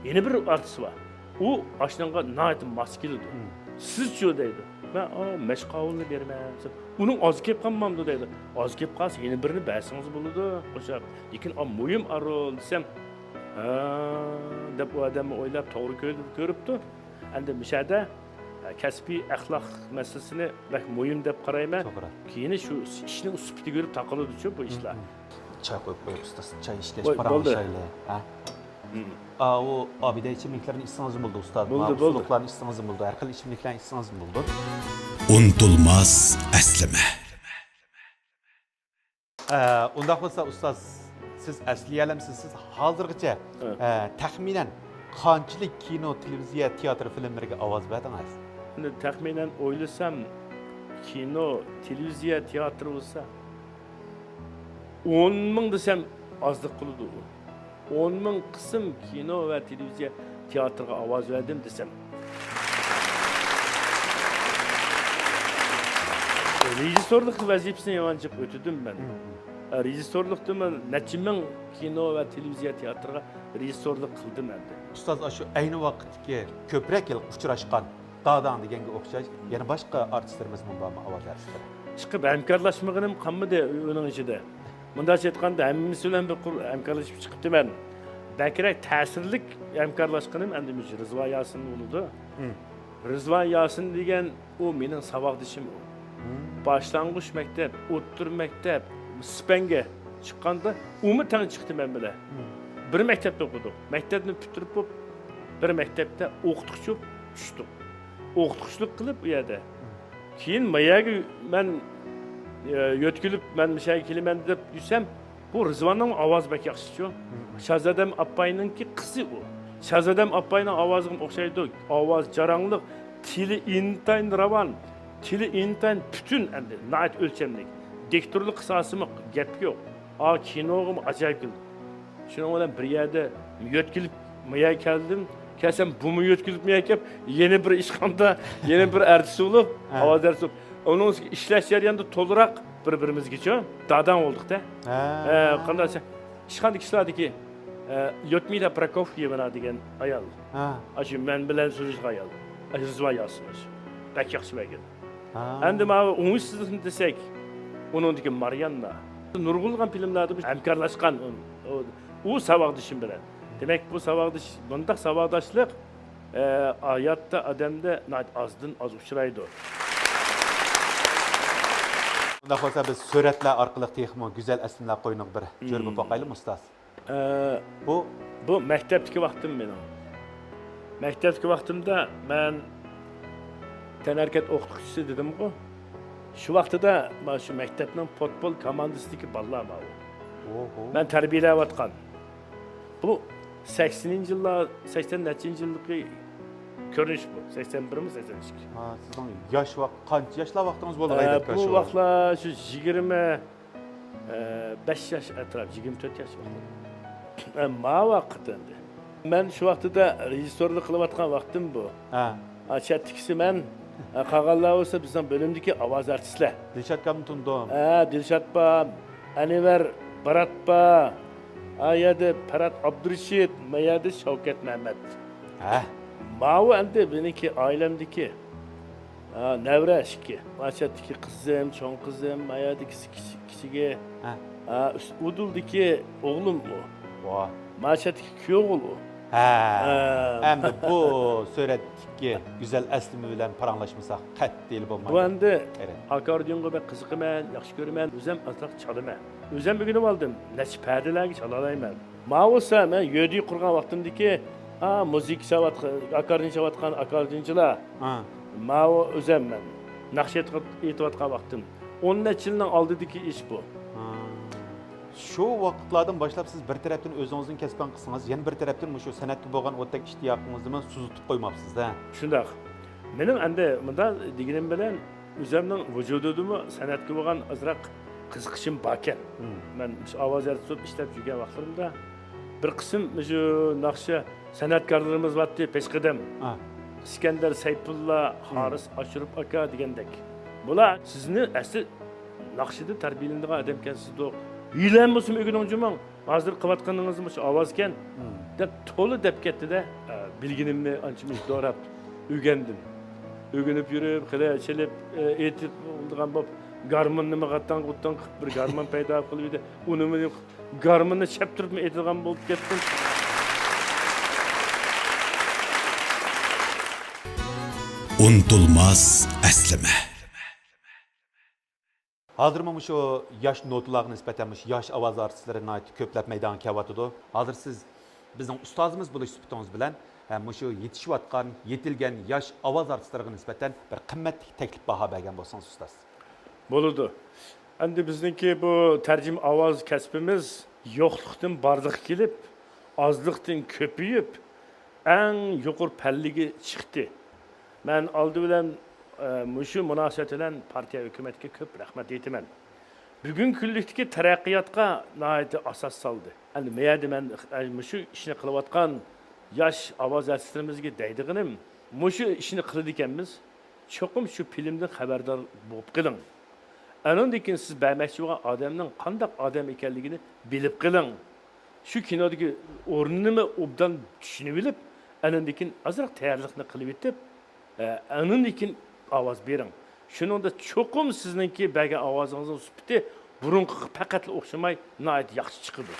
يەنە بىر ئارتىس بار. ئۇ ئاشۇنىڭغا ناھايىتى ماس كېلىدۇ. سىزچۇ دەيدۇ. مەن، ئا، مەشقاۋۇلنى بېرىمەن دېسەم، ئۇنىڭ ئاز كېلىپ قالمامدۇ دەيدۇ. ئاز كېلىپ قالسا يەنە بىرىنى بەرسىڭىز بولىدۇ، قوشاپ. لېكىن ئا، مۇھىم ئارول دېسەم، ھە، دەپ ئۇ ئادەممۇ ئويلاپ توغرا كۆ-، كۆرۈپتۇ. ئەمدى مۇشۇ يەردە، ئە، كەسپىي ئەخلاق مەسىلىسىنى بەك مۇھىم دەپ قارايمەن. توغرا. كېيىنى شۇ ئىشنىڭ سۈپىتىگە كۆرە تاقىلىدۇچۇ بۇ ئىشلار. چاي قويۇپ قويۇڭ ئۇستاز، چاي ئىچكەچ پاراڭلىشايلى، ھە؟ ئاۋۇ ئابىدە ئىچىملىكلەرنى ئىچسىڭىزمۇ بولىدۇ ئۇستاز. بولدى، بولدى. سۇلۇقلارنى ئىچسىڭىزمۇ بولىدۇ، ھەر خىل ئىچىملىكلەرنى ئىچسىڭىزمۇ بولىدۇ. ئۇنتۇلماس ئەسلىمە. ئە، ئۇنداق بولسا ئۇستاز، سىز ئەسلىيەلەمسىز؟ سىز ھازىرغىچە، ئە، تەخمىنەن قانچىلىك كىنو، تېلېۋىزىيە، تىياتىر فىلىملىرىگە ئاۋاز بەردىڭىز؟ ئەمدى تەخمىنەن ئويلىسام، كىنو، تېلېۋىزىيە، تىياتىر بولسا، ئون مىڭ دېسەم ئازلىق قىلىدۇ ئۇ. ئون مىڭ قىسىم كىنو ۋە تېلېۋىزىيە تىياتىرغا ئاۋاز بەردىم دېسەم. رېژىسسورلۇق ۋەزىپىسىنى يامان جىق ئۆتىدىم مەن. رېژىسسورلۇقتىمۇ نەچچە مىڭ كىنو ۋە تېلېۋىزىيە تىياتىرغا رېژىسسورلۇق قىلدىم ئەمدى. ئۇستاز، ئاشۇ ئەينى ۋاقىتتىكى كۆپرەك يىل ئۇچراشقان داداڭ دېگەنگە ئوخشاش يەنە باشقا ئارتىسلىرىمىزمۇ بارمۇ ئاۋاز ئارتىسلىرى؟ چىقىپ ھەمكارلاشمىغىنىم قالمىدى ئۇنىڭ ئىچىدە. مۇنداقچە ئېيتقاندا، ھەممىسى بىلەن بىر قۇر-، ھەمكارلىشىپ چىقىپتىمەن. بەكرەك تەسىرلىك ھەمكارلاشقىنىم ئەمدى مۇشۇ رىزۋان ياسىن بولىدۇ. رىزۋان ياسىن دېگەن ئۇ مېنىڭ ساۋاقدىشىم ئۇ. باشلانغۇچ مەكتەپ، ئوتتۇرا مەكتەپ، سىپەنگە چىققاندا ئۇمۇ تەڭ چىقتى مەن بىلەن. بىر مەكتەپتە ئوقۇدۇق. مەكتەپنى پۈتتۈرۈپ بوپ، بىر مەكتەپتە ئوقۇتقۇچى بوپ چۈشتۇق. ئوقۇتقۇچىلىق قىلىپ ئۇ يەردە. كېيىن ما يەرگە مەن، ئە، يۆتكىلىپ، مەن مۇشۇ يەرگە كېلىمەن دەپ يۈرسەم، بۇ رىزۋاننىڭ ئاۋازى بەك ياخشىچۇ. شازادەم ئاپاينىڭكى قىزى ئۇ. شازادەم ئاپاينىڭ ئاۋازىغىمۇ ئوخشايدۇ. ئاۋاز جاراڭلىق، تىلى ئىنتايىن راۋان، تىلى ئىنتايىن پۈتۈن ئەمدى، ناھايىتى ئۆلچەملىك. دىكتورلۇق قىلسا ئاسىمۇ گەپ يوق. ئا، كىنوغىمۇ ئاجايىپ كېلىدۇ. شۇنىڭ بىلەن بىر يەردە يۆتكىلىپ ما يەرگە كەلدىم. كەلسەم بۇمۇ يۆتكىلىپ ما يەرگە كەپ، يەنە بىر ئىشخانىدا، يەنە بىر ئارتىس بولۇپ، ئاۋاز ئارتىسى بولۇپ. ئۇنىڭ ئۈستىگە ئىشلەش جەريانىدا تولىراق بىر-بىرىمىزگىچۇ داداڭ بولدۇقتە. ھە، قانداق دېسەم، ئىشخانىدىكى ئىشلاردىكى، ئە، ليۇدمىلا پروكوفيېۋنا دېگەن ئايال. ئاشۇ مەن بىلەن سۆزلىشىدىغان ئايال. ئاشۇ رىزۋان ياسىن ئاشۇ. بەك ياخشى بەرگەن. ئەمدى ماۋۇ ئوڭۇشسىزلىقنى دېسەك، ئۇنىڭدىكى مارىياننا. نۇرغۇنلىغان فىلىملاردا بىز ھەمكارلاشقان ئۇ، ئۇ، ئۇ ساۋاقدىشىم بىلەن. دېمەك، بۇ ساۋاقدىش، بۇنداق ساۋاقداشلىق، ئە، ھاياتتا ئادەمدە ناھايىتى ئازدىن ئاز ئۇچرايدۇ. ئۇنداق بولسا، بىز سۈرەتلەر ئارقىلىق تېخىمۇ گۈزەل ئەسلىمىلەر قوينىغا بىر جۆر بولۇپ باقايلىمۇ، ئۇستاز؟ ئە، بۇ، بۇ مەكتەپتىكى ۋاقتىم مېنىڭ. مەكتەپتىكى ۋاقتىمدا مەن تەنھەرىكەت ئوقۇتقۇچىسى دېدىمغۇ. شۇ ۋاقتىدا مانا شۇ مەكتەپنىڭ پۇتبول كوماندىسىدىكى بالىلار ماۋۇ. مەن تەربىيەلەۋاتقان. بۇ سەكسىنىنچى يىللار، سەكسەن نەچچىنچى يىللىقى كۆرۈنۈش بۇ. سەكسەن بىرمۇ، سەكسەن ئىككى. ھا، سىزنىڭ ياش ۋاق-، قانچە ياشلار ۋاقتىڭىز بولدى، ئە، ھەيدەپ بۇ كەلسە؟ ۋاقىتلار شۇ يىگىرمە، ئە، بەش ياش ئەتراپ، يىگىرمە تۆت ياش ۋاقتىدا. ئە، ما ۋاقىت ئەمدى. مەن شۇ ۋاقتىدا رېژىسسورلۇق قىلىۋاتقان ۋاقتىم بۇ. ھە. ئا، چەتتىكىسى مەن، ئە، قالغانلار بولسا بىزنىڭ بۆلۈمدىكى ئاۋاز ئارتىسلار. دىلشاتكامنى تونۇدۇم. ھە، دىلشات بار، ئەنۋەر بارات بار. ئا يەردە پەرھات ئابدۇرېشىت، ما يەردە شەۋكەت مەمەت. ھە. ماۋۇ ئەمدى مېنىڭكى ئائىلەمدىكى. ھە، نەۋرە ئىككى. ما چەتتىكى قىزىم، چوڭ قىزىم، ما يەردىكى كىچىك، كىچىكى. ھە. ھە، ئۇدۇلدىكى ئوغلۇم ئۇ. ۋاھ. ما چەتتىكى كۈيئوغۇل ئۇ. ھە. ھە. ئەمدى بۇ سۈرەتتىكى گۈزەل ئەسلىمە بىلەن پاراڭلاشمىساق قەتئىيلا بولمايدۇ. بۇ ئەمدى ئاكاردىيونغا بەك قىزىقىمەن، ياخشى كۆرىمەن، ئۆزۈم ئازراق چالىمەن. ئۆزۈم ئۆگىنىۋالدىم، نەچچە پەدىلەرگە چالالايمەن. ما بولسا مەن يۆدىي قۇرغان ۋاقتىمدىكى، ھە، مۇزىكا چالىۋاتقان، ئاكاردىيون چالىۋاتقان ئاكاردىيونچىلار. ھە. ماۋۇ ئۆزۈم مەن ناخشا ئېيتىۋات-، ئېيتىۋاتقان ۋاقتىم. ئون نەچچە يىلنىڭ ئالدىدىكى ئىش بۇ. ھە. شۇ ۋاقىتلاردىن باشلاپ سىز بىر تەرەپتىن ئۆزىڭىزنىڭ كەسپىنى قىلسىڭىز، يەنە بىر تەرەپتىن مۇشۇ سەنئەتكە بولغان ئوتتەك ئىشتىياقىڭىزنىمۇ سۈزۈتۈپ قويماپسىز-دە. شۇنداق. مېنىڭ ئەمدى مۇنداق دېگىنىم بىلەن ئۆزۈمنىڭ ۋۇجۇدىدىمۇ سەنئەتكە بولغان ئازراق قىزىقىشىم باركەن. مم. مەن مۇشۇ ئاۋاز يارىتىپ ئىشلەپ يۈرگەن ۋاقىتلىرىمدا بىر قىسىم مۇشۇ ناخشا سەنئەتكارلىرىمىز بارتتى، پېشقەدەم. ئا. ئىسكەندەر سەيپۇللا، مم. ھارىس ئاشۇرۇپ ئاكا دېگەندەك. بۇلار سىزنى ئەسلى ناخشىدا تەربىيەلىنىدىغان ئادەمكەنسىزدۇق. ھېلىھەم بولسىمۇ ئۆگىنىڭ جۇمۇڭ. ھازىر قىلىۋاتقىنىڭىز مۇشۇ ئاۋازكەن، مم. دەپ تولا دەپ كەتتى-دە. ئە، بىلگىنىمنى ئانچە مۇنچە دوراپ ئۆگەندىم. ئۆگىنىپ يۈرۈپ، خېلى چېلىپ، ئە، ئېيتىپ بولىدىغان بولۇپ، گارموننى ماڭاتاڭ غۇتتاڭ قىلىپ بىر گارمون پەيدا قىلىپ ئىدى. ئۇنىمۇ گارموننى چەپ تۇرۇپمۇ ئېيتىدىغان بولۇپ كەتتىم. ئۇنتۇلماس ئەسلىمە. ھازىرمۇ مۇشۇ ياش نوتىلارغا نىسبەتەن مۇشۇ ياش ئاۋاز ئارتىسلىرى ناھايىتى كۆپلەپ مەيدانغا كېلىۋاتىدۇ. ھازىر سىز بىزنىڭ ئۇستازىمىز بولۇش سۈپىتىڭىز بىلەن، ھە، مۇشۇ يېتىشىۋاتقان، يېتىلگەن ياش ئاۋاز ئارتىسلىرىغا نىسبەتەن بىر قىممەتلىك تەكلىپ باھا بەرگەن بولسىڭىز، ئۇستاز. بولىدۇ. ئەمدى بىزنىڭكى بۇ تەرجىمە ئاۋاز كەسپىمىز يوقلۇقتىن بارلىققا كېلىپ، ئازلىقتىن كۆپىيىپ، ئەڭ يۇقىرى پەللىگە چىقتى. مەن ئالدى بىلەن، ئە، مۇشۇ مۇناسىۋەت بىلەن پارتىيە، ھۆكۈمەتكە كۆپ رەھمەت ئېيتىمەن. بۈگۈنكى كۈنلۈكتىكى تەرەققىياتقا ناھايىتى ئاساس سالدى. ئەمدى مەيەردە مەن، ئە، مۇشۇ ئىشنى قىلىۋاتقان ياش ئاۋاز ئارتىسلىرىمىزگە دەيدىغىنىم، مۇشۇ ئىشنى قىلىدىكەنمىز، چوقۇم شۇ فىلىمدىن خەۋەردار بولۇپ قېلىڭ. ئانىڭدىن كېيىن سىز بەرمەكچى بولغان ئادەمنىڭ قانداق ئادەم ئىكەنلىكىنى بىلىپ قېلىڭ. شۇ كىنودىكى ئورنىنىمۇ ئوبدان چۈشىنىۋېلىپ، ئانىڭدىن كېيىن ئازراق تەييارلىقنى قىلىۋېتىپ، ئە، ئانىڭدىن كېيىن ئاۋاز بېرىڭ. شۇنىڭدا چوقۇم سىزنىڭكى بەرگەن ئاۋازىڭىزنىڭ سۈپىتى بۇرۇنقىغا پەقەتلا ئوخشىماي، ناھايىتى ياخشى چىقىدۇ.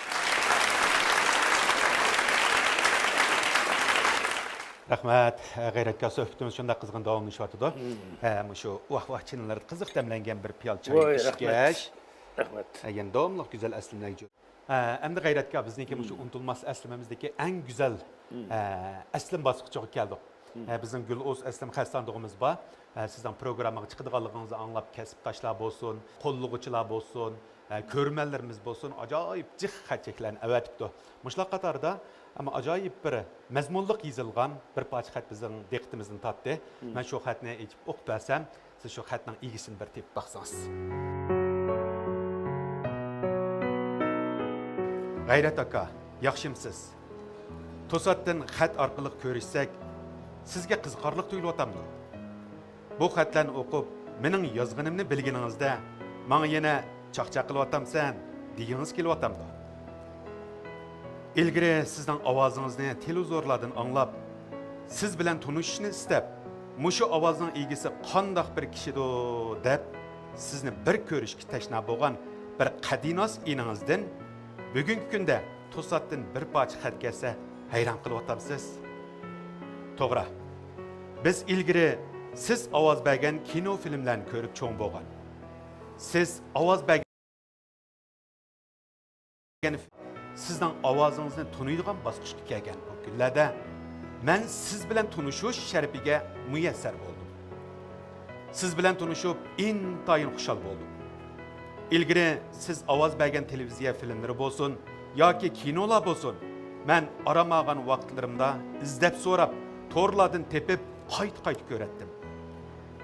رەھمەت، غەيرەت ئاكا، سۆھبىتىمىز شۇنداق قىزغىن داۋاملىشىۋاتىدۇ. مم. ھە، مۇشۇ ۋاھ ۋاھ چېنىللىرىدا قىزىق دەملەنگەن بىر پىيالە چاي ۋاي، ئىچكەچ، رەھمەت. رەھمەت. ھە، يەنە داۋاملىق گۈزەل ئەسلىمىلەرگە ھە، ئەمدى غەيرەتكا، بىزنىڭكى مۇشۇ مم. ئۇنتۇلماس ئەسلىمىمىزدىكى ئەڭ گۈزەل، مم. ئە، ئەسلىم باسقۇچىغا كەلدۇق. مم. ئە، بىزنىڭ گۈلئۇز ئەسلىم خەستانىدىغىمىز بار. ئە، سىزنىڭ پروگراممىغا چىقىدىغانلىقىڭىزنى ئاڭلاپ، كەسىپداشلار بولسۇن، قوللىغۇچىلار بولسۇن، ئە، كۆرۈرمەنلىرىمىز بولسۇن، ئاجايىپ جىق خەت-چەكلەرنى ئەۋەتىپتۇ. مۇشۇلار قاتارىدا، ئەمما ئاجايىپ بىر مەزمۇنلۇق يېزىلغان بىر پارچە خەت بىزنىڭ دىققىتىمىزنى تارتتى. مم. مەن شۇ خەتنى ئېچىپ ئوقۇپ بەرسەم، سىز شۇ خەتنىڭ ئىگىسىنى بىر تېپىپ باقسىڭىز. غەيرەت ئاكا، ياخشىمسىز؟ توساتتىن خەت ئارقىلىق كۆرۈشسەك، سىزگە قىزىقارلىق تۇيۇلۇۋاتامدۇ؟ بۇ خەتلەرنى ئوقۇپ، مېنىڭ يازغىنىمنى بىلگىنىڭىزدە، ماڭا يەنە چاقچاق قىلىۋاتامسەن دېگىڭىز كېلىۋاتامدۇ؟ ئىلگىرى سىزنىڭ ئاۋازىڭىزنى تېلېۋىزورلاردىن ئاڭلاپ، سىز بىلەن تونۇشۇشنى ئىستەپ، مۇشۇ ئاۋازنىڭ ئىگىسى قانداق بىر كىشىدۇ دەپ، سىزنى بىر كۆرۈشكە تەشنا بولغان بىر قەدىناس ئىنىڭىزدىن بۈگۈنكى كۈندە توساتتىن بىر پارچە خەت كەلسە، ھەيران قېلىۋاتامسىز؟ توغرا. بىز ئىلگىرى سىز ئاۋاز بەرگەن كىنو فىلىملەرنى كۆرۈپ چوڭ بولغان. سىز ئاۋاز بەرگەن، سىزنىڭ ئاۋازىڭىزنى تونۇيدىغان باسقۇچقا كەلگەن بۇ كۈنلەردە مەن سىز بىلەن تونۇشۇش شەرىپىگە مۇيەسسەر بولدۇم. سىز بىلەن تونۇشۇپ ئىنتايىن خۇشال بولدۇم. ئىلگىرى سىز ئاۋاز بەرگەن تېلېۋىزىيە فىلىملىرى بولسۇن ياكى كىنولار بولسۇن، مەن ئارام ئالغان ۋاقىتلىرىمدا ئىزدەپ سوراپ، تورلاردىن تېپىپ، قايتا-قايتا كۆرەتتىم.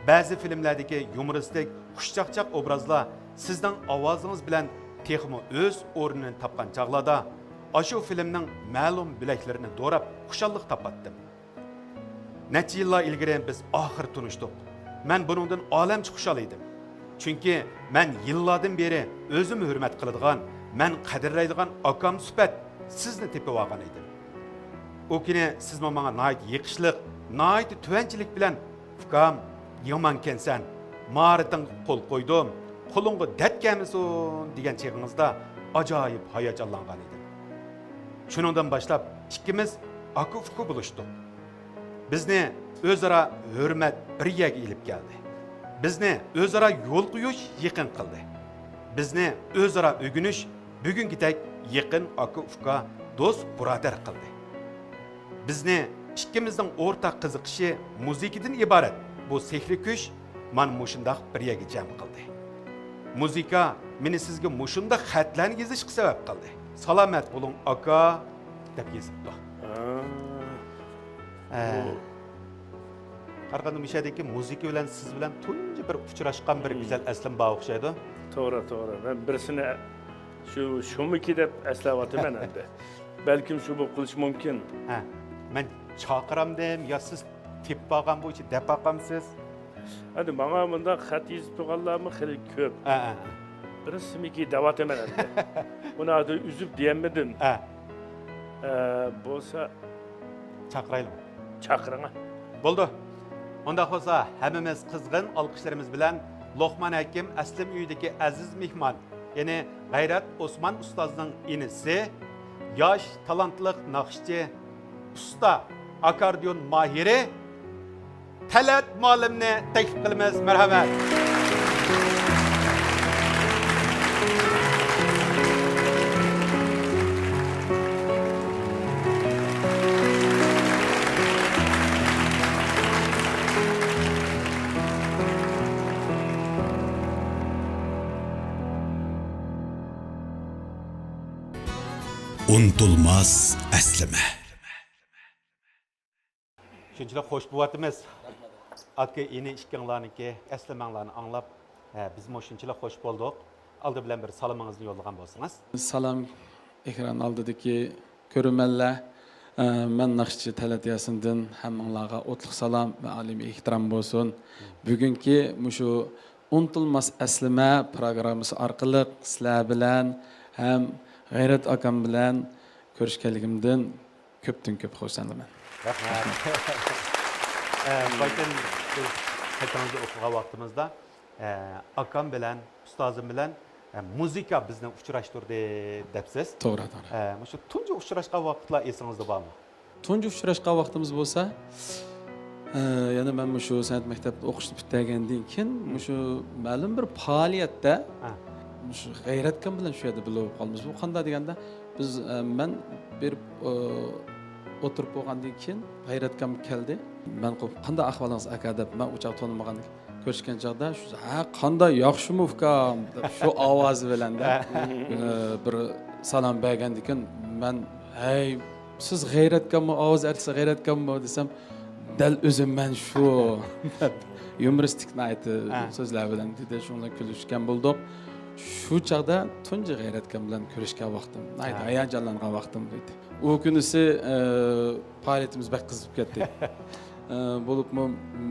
بەزى فىلىملەردىكى يۇمۇرىستىك، خۇشچاقچاق ئوبرازلار سىزنىڭ ئاۋازىڭىز بىلەن تېخىمۇ ئۆز ئورنىنى تاپقان چاغلاردا، ئاشۇ فىلىمنىڭ مەلۇم بۆلەكلىرىنى دوراپ خۇشاللىق تاپاتتىم. نەچچە يىللار ئىلگىرى بىز ئاخىر تونۇشتۇق. مەن بۇنىڭدىن ئالەمچە خۇشال ئىدىم. چۈنكى مەن يىللاردىن بېرى ئۆزۈم ھۆرمەت قىلىدىغان، مەن قەدىرلەيدىغان ئاكام سۈپەت سىزنى تېپىۋالغان ئىدىم. ئۇ كۈنى سىزمۇ ماڭا ناھايىتى يېقىشلىق، ناھايىتى تۆۋەنچىلىك بىلەن، «ئۇكام، يامانكەنسەن، ماھارىتىڭگە قول قويدۇم، قولۇڭغا دەرد كەلمىسۇن» دېگەن چېغىڭىزدا ئاجايىپ ھاياجانلانغان ئىدىم. شۇنىڭدىن باشلاپ ئىككىمىز ئاكا-ئۇكا بولۇشتۇق. بىزنى ئۆزئارا ھۆرمەت بىر يەرگە ئېلىپ كەلدى. بىزنى ئۆزئارا يول قويۇش يېقىن قىلدى. بىزنى ئۆزئارا ئۆگىنىش بۈگۈنكىدەك يېقىن ئاكا-ئۇكا، دوست-بۇرادەر قىلدى. بىزنى ئىككىمىزنىڭ ئورتاق قىزىقىشى مۇزىكىدىن ئىبارەت بۇ سېھرىي كۈچ مانا مۇشۇنداق بىر يەرگە جەم قىلدى. مۇزىكا مېنى سىزگە مۇشۇنداق خەتلەرنى يېزىشقا سەۋەب قىلدى. «سالامەت بولۇڭ، ئاكا» دەپ يېزىپتۇ. ھە. بۇ قارىغاندا مۇشۇ يەردىكى مۇزىكا بىلەن سىز بىلەن تۇنجى بىر ئۇچراشقان بىر مم. گۈزەل ئەسلىمە بار ئوخشايدۇ. توغرا، توغرا. مەن بىرسىنى شۇ، شۇمىكى دەپ ئەسلەۋاتىمەن ئەمدى. بەلكىم شۇ بولۇپ قېلىشى مۇمكىن. ھە. مەن چاقىرامدىم يا سىز تېپىپ ئالغان بويىچە دەپ باقامسىز؟ ئەمدى ماڭا مۇنداق خەت يېزىپ تۇرغانلارمۇ خېلى كۆپ. ھە، ھە، ھە. بىرسىمىكى دەۋاتىمەن ئەمدى. ئۇنى ھازىر ئۈزۈپ دېيەلمىدىم. ھە. ئە، بولسا چاقىرايلىمۇ؟ چاقىرىڭا. بولدى. ئۇنداق بولسا، ھەممىمىز قىزغىن ئالقىشلىرىمىز بىلەن لوقمان ھەكىم ئەسلىم ئۆيىدىكى ئەزىز مېھمان، يەنى غەيرەت ئوسمان ئۇستازنىڭ ئىنىسى، ياش، تالانتلىق ناخشىچى، ئۇستا ئاكاردىيون ماھىرى تەلەت مۇئەللىمنى تەكلىپ قىلىمىز. مەرھەمەت. ئۇنتۇلماس ئەسلىمە. شۇنچىلىك خوش بولۇۋاتىمىز. ئاكا، ئىنى ئىككىڭلارنىڭكى ئەسلىمەڭلارنى ئاڭلاپ، ھە، بىزمۇ شۇنچىلىك خوش بولدۇق. ئالدى بىلەن بىر سالىمىڭىزنى يوللىغان بولسىڭىز. سالام، ئېكران ئالدىدىكى كۆرۈرمەنلەر. ئە، مەن ناخشىچى تەلەت ياسىندىن ھەممىڭلارغا ئوتلۇق سالام ۋە ئالىي ئېھتىرام بولسۇن. بۈگۈنكى مۇشۇ ئۇنتۇلماس ئەسلىمە پروگراممىسى ئارقىلىق سىلەر بىلەن ھەم غەيرەت ئاكام بىلەن كۆرۈشكەنلىكىمدىن كۆپتىن كۆپ خۇرسەنمەن. رەھمەت. ئە، باشتىن بىز خېتىڭىزنى ئوقۇغان ۋاقتىمىزدا، ئە، ئاكام بىلەن، ئۇستازىم بىلەن، ئە، مۇزىكا بىزنى ئۇچراشتۇردى دەپسىز. توغرا، توغرا. ئە، مۇشۇ تۇنجى ئۇچراشقان ۋاقىتلار ئېسىڭىزدە بارمۇ؟ تۇنجى ئۇچراشقان ۋاقتىمىز بولسا، ئە، يەنە مەن مۇشۇ سەنئەت مەكتەپتە ئوقۇشنى پۈتتۈرگەندىن كېيىن، مم. مۇشۇ مەلۇم بىر پائالىيەتتە، ھە. مۇشۇ غەيرەتكام بىلەن شۇ يەردە بىللە بولۇپ قالىمىز. بۇ قانداق دېگەندە، بىز، ئە، مەن بېرىپ، ئە، ئولتۇرۇپ بولغاندىن كېيىن غەيرەتكام كەلدى. مەن قويۇپ، «قانداق ئەھۋالىڭىز، ئاكا؟» دەپ، مەن ئۇ چاغ تونۇمىغان، كۆرۈشكەن چاغدا، شۇ، «ھە، قانداق، ياخشىمۇ، ئۇكام؟» دەپ، شۇ ئاۋازى بىلەن دە، ئە، بىر سالام بەرگەندىن كېيىن، مەن، «ھەي، سىز غەيرەتكاممۇ، ئاۋاز ئەرتىسى غەيرەتكاممۇ؟» دېسەم، «دەل ئۆزۈممەن شۇ» دەپ، يۇمۇرىستىك ناھايىتى، ئە، سۆزلەر بىلەن دېدى. شۇنىڭ بىلەن كۈلۈشكەن بولدۇق. شۇ چاغدا تۇنجى غەيرەتكام بىلەن كۆرۈشكەن ۋاقتىم، ناھايىتى، ئە، ھاياجانلانغان ۋاقتىم ئىدى. ئۇ كۈنىسى، ئە، پائالىيىتىمىز بەك قىزىپ كەتتى. ئە، بولۇپمۇ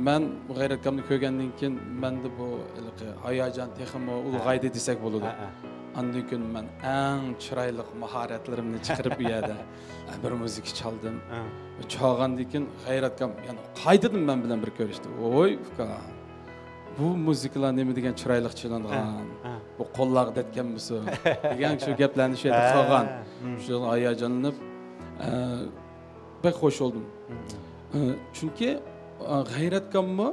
مەن غەيرەتكامنى كۆرگەندىن كېيىن مەندە بۇ ھېلىقى ھاياجان تېخىمۇ ئۇلغايدى دېسەك بولىدۇ. ھە، ھە. ئاندىن كېيىن مەن ئەڭ چىرايلىق ماھارەتلىرىمنى چىقىرىپ، بۇ يەردە بىر مۇزىكا چالدىم. ھە. چالغاندىن كېيىن غەيرەتكام يەنە قايتىدىن مەن بىلەن بىر كۆرۈشتى. «ۋوي، ئۇكا، بۇ مۇزىكىلار نېمە دېگەن چىرايلىق چېلىنغان. ھە، ھە. بۇ قوللارغا دەرد كەلمىسۇن» دېگەن شۇ گەپلەرنى شۇ يەردە، ھە، قىلغان. مم. شۇ ھاياجانلىنىپ، ئە، بەك خوش بولدۇم. مم. ئە، چۈنكى، ئە، غەيرەتكاممۇ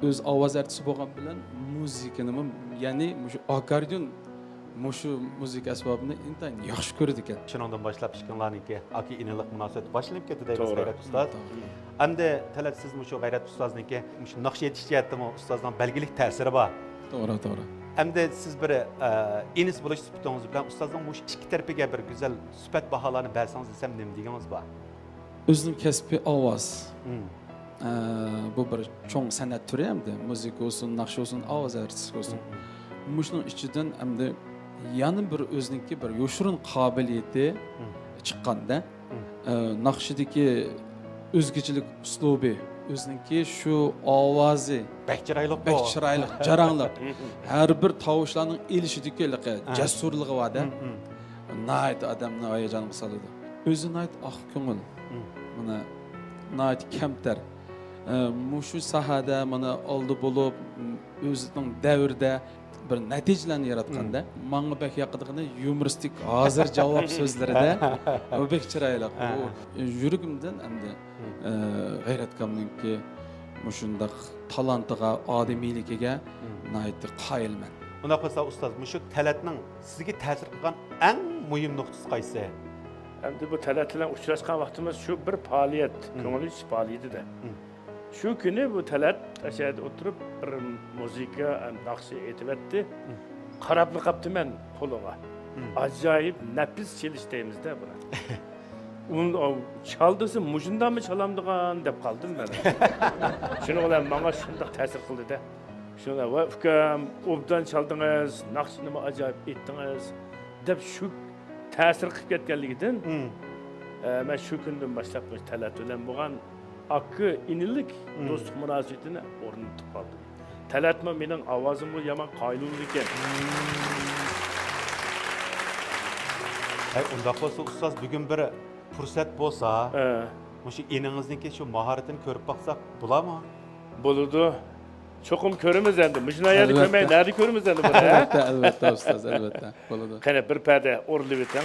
ئۆزى ئاۋاز ئارتىسى بولغان بىلەن مۇزىكىنىمۇ، يەنى مۇشۇ ئاكاردىيون، مۇشۇ مۇزىكا ئەسۋابىنى ئىنتايىن ياخشى كۆرىدىكەن. شۇنىڭدىن باشلاپ ئىككىڭلارنىڭكى ئاكا-ئىنىلىق مۇناسىۋەت باشلىنىپ كەتتى دەيمىز، توغرا. غەيرەت ئۇستاز. توغرا. ئەمدى تەلەت، سىز مۇشۇ غەيرەت ئۇستازنىڭكى مۇشۇ ناخشا ئېيتىش جەھەتتىمۇ ئۇستازنىڭ بەلگىلىك تەسىرى بار. توغرا، توغرا. ئەمدى سىز بىر، ئە، ئىنىس بولۇش سۈپىتىڭىز بىلەن ئۇستازنىڭ مۇشۇ ئىككى تەرىپىگە بىر گۈزەل سۈپەت باھالارنى بەرسىڭىز دېسەم، نېمە دېگىنىڭىز بار؟ ئۆزىنىڭ كەسپىي ئاۋاز. مم. ئە، بۇ بىر چوڭ سەنئەت تۈرى ئەمدى. مۇزىكا بولسۇن، ناخشا بولسۇن، ئاۋاز ئارتىسى بولسۇن. مم. مۇشۇنىڭ ئىچىدىن ئەمدى يەنە بىر ئۆزىنىڭكى بىر يوشۇرۇن قابىلىيىتى، مم، چىققاندا، ئە، ناخشىدىكى ئۆزگىچىلىك ئۇسلۇبى، ئۆزىنىڭكى شۇ ئاۋازى بەك چىرايلىق، بەك چىرايلىق، جاراڭلىق. ھەر بىر تاۋۇشلارنىڭ ئېلىشىدىكى ھېلىقى جەسۇرلۇقى بار-دە. ناھايىتى ئادەمنى ھاياجانغا سالىدۇ. ئۆزى ناھايىتى ئاق كۆڭۈل. مانا، ناھايىتى كەمتەر. ئە، مۇشۇ ساھەدە مانا ئالدى بولۇپ، ئۆزىنىڭ دەۋرىدە بىر نەتىجىلەرنى ياراتقاندا، ماڭا بەك ياقىدىغىنى يۇمۇرىستىك ھازىر جاۋاب سۆزلىرىدە ئۇ بەك چىرايلىق. ئۇ يۈرىكىمدىن ئەمدى، ئە، غەيرەتكامنىڭكى مۇشۇنداق تالانتىغا، ئادىمىيلىكىگە ناھايىتى قايىلمەن. ئۇنداق بولسا، ئۇستاز، مۇشۇ تەلەتنىڭ سىزگە تەسىر قىلغان ئەڭ مۇھىم نۇقتىسى قايسى؟ ئەمدى بۇ تەلەت بىلەن ئۇچراشقان ۋاقتىمىز شۇ بىر پائالىيەت، كۆڭۈل ئېچىش پائالىيىتىدە. شۇ كۈنى بۇ تەلەت ئەشەدە ئولتۇرۇپ بىر مۇزىكا، ناخشا ئېيتىۋەتتى. قاراپلا قاپتىمەن قولىغا. ئاجايىپ نەپىس چېلىش دەيمىزدە بۇنى. ئۇنى چال دېسە، مۇشۇنداقمۇ چالامدىغان دەپ قالدىم مەن. شۇنىڭ بىلەن ماڭا شۇنداق تەسىر قىلدى-دە. شۇنىڭ بىلەن، ۋاي ئۇكام، ئوبدان چالدىڭىز، ناخشىنىمۇ ئاجايىپ ئېيتتىڭىز، دەپ شۇ تەسىر قىلىپ كەتكەنلىكىدىن، ئە، مەن شۇ كۈندىن باشلاپ مۇشۇ تەلەت بىلەن بولغان ئاكا ئىنىلىك دوستلۇق مۇناسىۋىتىنى ئورنىتىپ قالدىم. تەلەتمۇ مېنىڭ ئاۋازىمغا يامان قايىل بولىدىكەن. ھەي، ئۇنداق بولسا، ئۇستاز، بۈگۈن بىر پۇرسەت بولسا، مۇشۇ ئىنىڭىزنىڭكى شۇ ماھارىتىنى كۆرۈپ باقساق بولامۇ؟ بولىدۇ. چوقۇم كۆرىمىز ئەمدى. مۇشۇنداق يەردە كۆرمەي، نەدە كۆرىمىز ئەمدى بۇنى، ھە؟ ئەلۋەتتە، ئەلۋەتتە، ئۇستاز، ئەلۋەتتە. بولىدۇ. قېنى، بىر پەدە ئورۇنلىۋېتىڭ.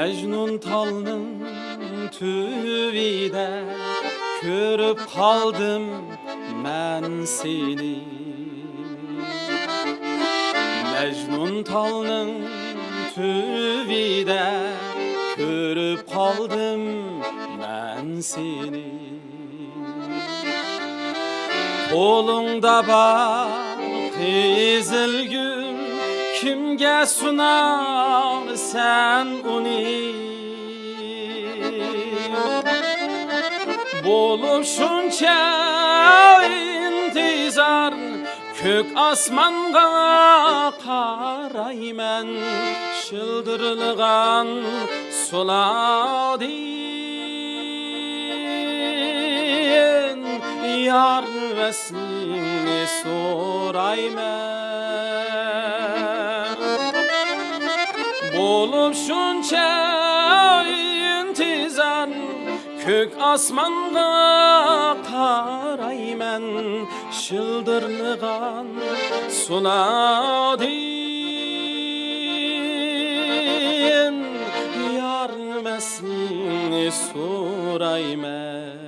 مەجنۇن تالنىڭ تۈۋىدە كۆرۈپ قالدىم مەن سېنى. مەجنۇن تالنىڭ تۈۋىدە كۆرۈپ قالدىم مەن سېنى. قولۇڭدا بار قىزىل گۈل، كىمگە سۇنارسەن ئۇنى؟ بولۇپ شۇنچە ئىنتىزار، كۆك ئاسمانغا قارايمەن، شىلدىرلىغان سۇلاردىن يار ۋەسلىڭنى سورايمەن. بولۇپ شۇنچە ئىنتىزار، كۆك ئاسمانغا قارايمەن، شىلدىرلىغان سۇلاردىن يار ۋەسلىڭنى سورايمەن.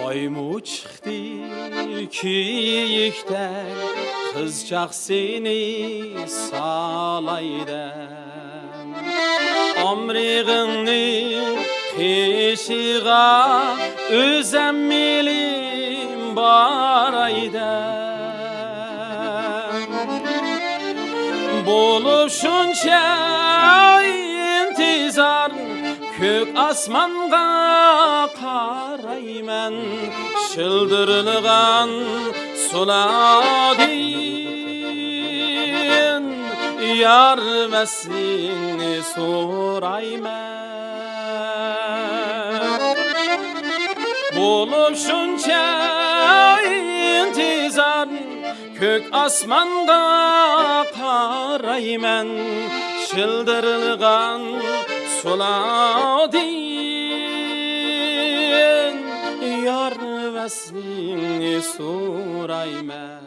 ئايمۇ چىقتى كىيىكتەك، قىزچاق سېنى سالاي دەپ. ئامرىغىڭنى قېشىغا ئۆزەم مېلىم باراي دەپ. بولۇپ شۇنچە ئىنتىزار، كۆك ئاسمانغا قارايمەن، شىلدىرلىغان سۇلاردىن يار ۋەسلىڭنى سورايمەن. بولۇپ شۇنچە ئىنتىزار، كۆك ئاسمانغا قارايمەن، شىلدىرلىغان سۇلاردىن يار ۋەسلىڭنى سورايمەن.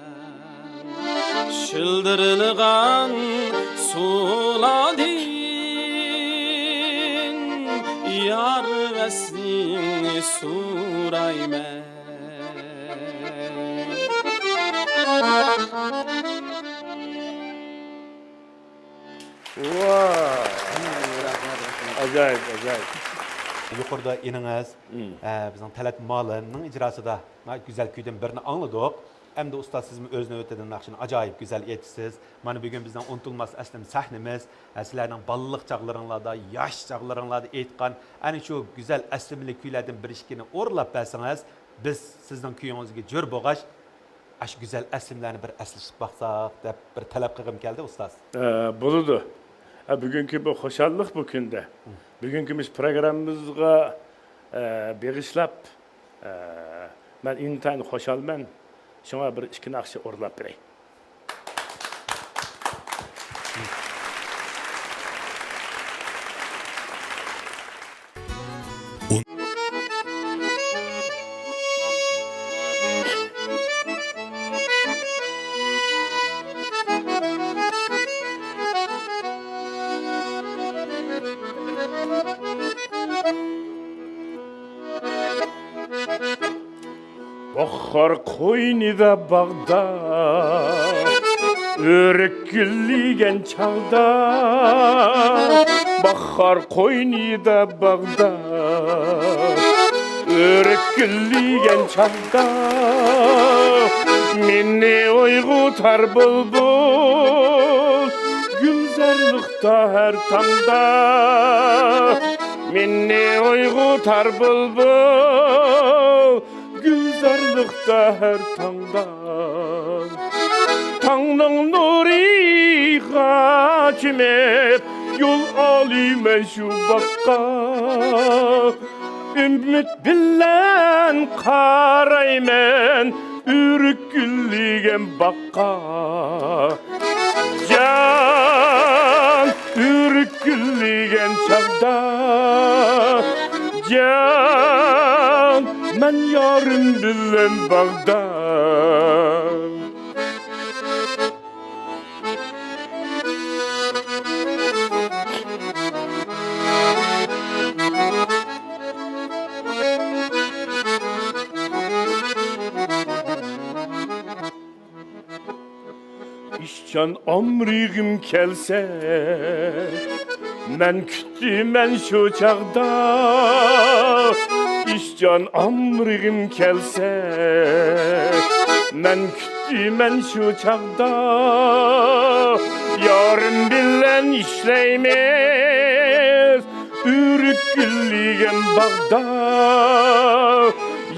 شىلدىرلىغان سۇلاردىن يار ۋەسلىڭنى سورايمەن. ۋاھ! ئاجايىپ، ئاجايىپ. يۇقىرىدا ئىنىڭىز، ئە، بىزنىڭ تەلەت مۇئەللىمنىڭ ئىجراسىدا ناھايىتى گۈزەل كۈيدىن بىرنى ئاڭلىدۇق. ئەمدى ئۇستاز سىزمۇ ئۆز نۆۋىتىدە ناخشىنى ئاجايىپ گۈزەل ئېيتىسىز. مانا بۈگۈن بىزنىڭ ئۇنتۇلماس ئەسلىمە سەھنىمىز. ھە، سىلەرنىڭ بالىلىق چاغلىرىڭلاردا، ياش چاغلىرىڭلاردا ئېيتقان ئەنە شۇ گۈزەل ئەسلىمىلىك كۈيلەردىن بىر ئىككىنى ئورۇنلاپ بەرسىڭىز، بىز سىزنىڭ كۈيىڭىزگە جۆر بولغاچ، ئاشۇ گۈزەل ئەسلىمىلەرنى بىر ئەسلىشىپ باقساق دەپ بىر تەلەپ قىلغۇم كەلدى، ئۇستاز. ئە، بولىدۇ. ئە، بۈگۈنكى بۇ خۇشاللىق بۇ كۈندە، بۈگۈنكى مۇشۇ پروگراممىمىزغا، ئە، بېغىشلاپ، ئە، مەن ئىنتايىن خۇشالمەن. شۇڭا بىر ئىككى ناخشا ئورۇنلاپ بېرەي. باھار قوينىدا باغدا، ئۆرۈك گۈللىگەن چاغدا، باھار قوينىدا باغدا، ئۆرۈك گۈللىگەن چاغدا، مېنى ئويغىتار بۇلبۇل گۈلزارلىقتا ھەر تاڭدا. مېنى ئويغىتار بۇلبۇل گۈلزارلىقتا ھەر تاڭدا. تاڭنىڭ نۇرىغا چۆمۈپ يول ئالىمەن شۇ باغقا. ئۈمىد بىلەن قارايمەن ئۆرۈك گۈللىگەن باغقا. جان، ئۆرۈك گۈللىگەن چاغدا، جان، مەن يارىم بىلەن باغدا. ئىشچان ئامرىقىم كەلسە، مەن كۈتىمەن شۇ چاغدا. ئىشچان ئامرىقىم كەلسە، مەن كۈتىمەن شۇ چاغدا. يارىم بىلەن ئىشلەيمىز ئۆرۈك گۈللىگەن باغدا،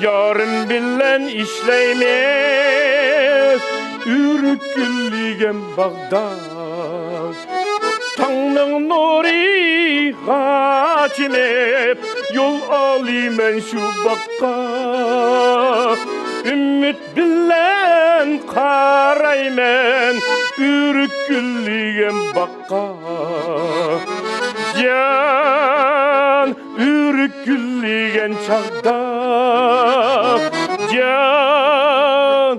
يارىم بىلەن ئىشلەيمىز ئۆرۈك گۈللىگەن باغدا. تاڭنىڭ نۇرىغا چۆمۈپ يول ئالىمەن شۇ باغقا. ئۈمىد بىلەن قارايمەن ئۆرۈك گۈللىگەن باغقا. جان، ئۆرۈك گۈللىگەن چاغدا، جان،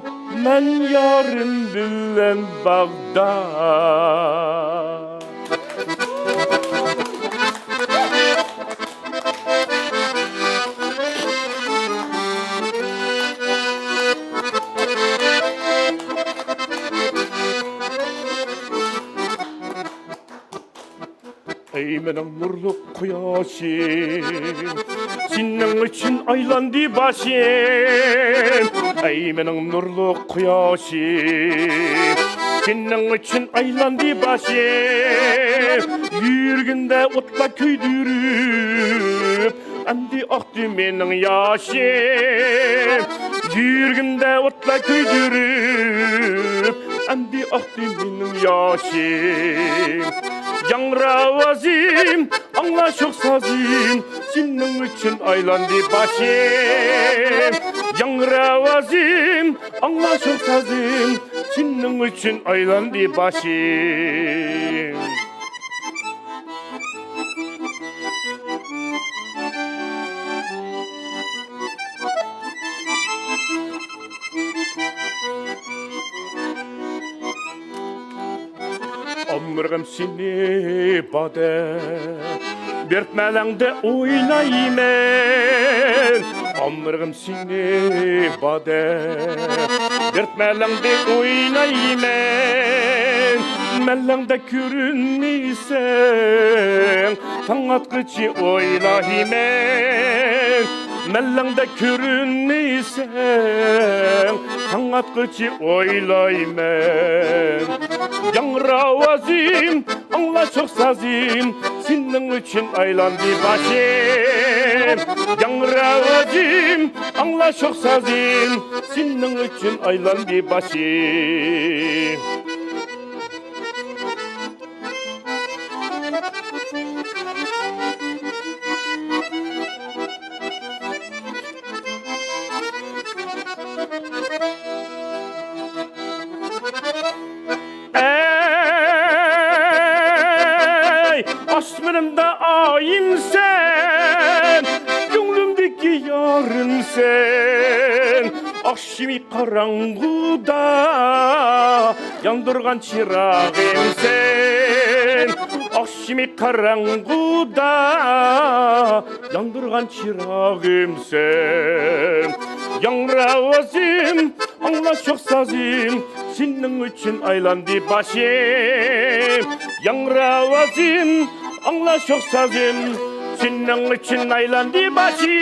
مەن يارىم بىلەن باغدا. ئەي مېنىڭ نۇرلۇق قۇياشىم، سېنىڭ ئۈچۈن ئايلاندى باشىم. ئەي مېنىڭ نۇرلۇق قۇياشىم، سېنىڭ ئۈچۈن ئايلاندى باشىم. يۈرىكىمدە ئوتلار كۆيدۈرۈپ، ئەمدى ئاقتى مېنىڭ ياشىم. يۈرىكىمدە ئوتلار كۆيدۈرۈپ، ئەمدى ئاقتى مېنىڭ ياشىم. ياڭرا ئاۋازىم، ئاڭلا شوخ سازىم، سېنىڭ ئۈچۈن ئايلاندى باشىم. ياڭرا ئاۋازىم، ئاڭلا شوخ سازىم، سېنىڭ ئۈچۈن ئايلاندى باشىم. ئامرىغىم سېنى بادە، بېرىپ مەلەڭدە ئويلايمەن. ئامرىغىم سېنى بادە، بېرىپ مەلەڭدە ئويلايمەن. مەلەڭدە كۆرۈنمىسەڭ، تاڭ ئاتقىچە ئويلايمەن. مەلەڭدە كۆرۈنمىسەڭ، تاڭ ئاتقىچە ئويلايمەن. ياڭرا ئاۋازىم، ئاڭلا شوخ سازىم، سېنىڭ ئۈچۈن ئايلاندى باشىم. ياڭرا ئاۋازىم، ئاڭلا شوخ سازىم، سېنىڭ ئۈچۈن ئايلاندى باشىم. ئەي، ئاسمىنىمدا ئايىمسەن، كۆڭلۈمدىكى يارىمسەن، ئاخشىمى قاراڭغۇدا ياندۇرغان چىراغىمسەن، ئاخشىمى قاراڭغۇدا ياندۇرغان چىراغىمسەن. ياڭرا ئاۋازىم، ئاڭلا شوخ سازىم، سېنىڭ ئۈچۈن ئايلاندى باشىم. ياڭرا ئاۋازىم، ئاڭلا شوخ سازىم، سېنىڭ ئۈچۈن ئايلاندى باشىم.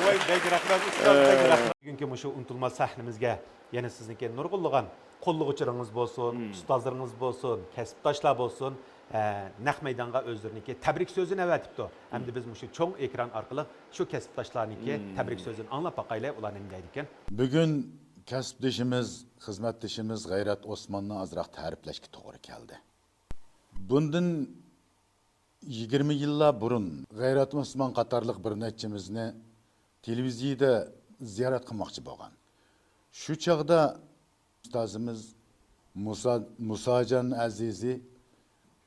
ۋاي، بەك رەھمەت، ئۇستاز، بەك رەھمەت. بۈگۈنكى مۇشۇ ئۇنتۇلماس سەھنىمىزگە يەنە سىزنىڭكى نۇرغۇنلىغان قوللىغۇچىلىرىڭىز بولسۇن، ئۇستازلىرىڭىز بولسۇن، كەسىپداشلار بولسۇن، ئە، نەق مەيدانغا ئۆزلىرىنىڭكى تەبرىك سۆزىنى ئەۋەتىپتۇ. ئەمدى بىز مۇشۇ چوڭ ئېكران ئارقىلىق شۇ كەسىپداشلارنىڭكى تەبرىك سۆزىنى ئاڭلاپ باقايلى، ئۇلار نېمە دەيدىكەن. بۈگۈن كەسىپدىشىمىز، خىزمەتدىشىمىز غەيرەت ئوسماننى ئازراق تەرىپلەشكە توغرا كەلدى. بۇندىن يىگىرمە يىللار بۇرۇن غەيرەت ئوسمان قاتارلىق بىر نەچچىمىزنى تېلېۋىزىيىدە زىيارەت قىلماقچى بولغان. شۇ چاغدا ئۇستازىمىز مۇسا-، مۇساجان ئەزىزى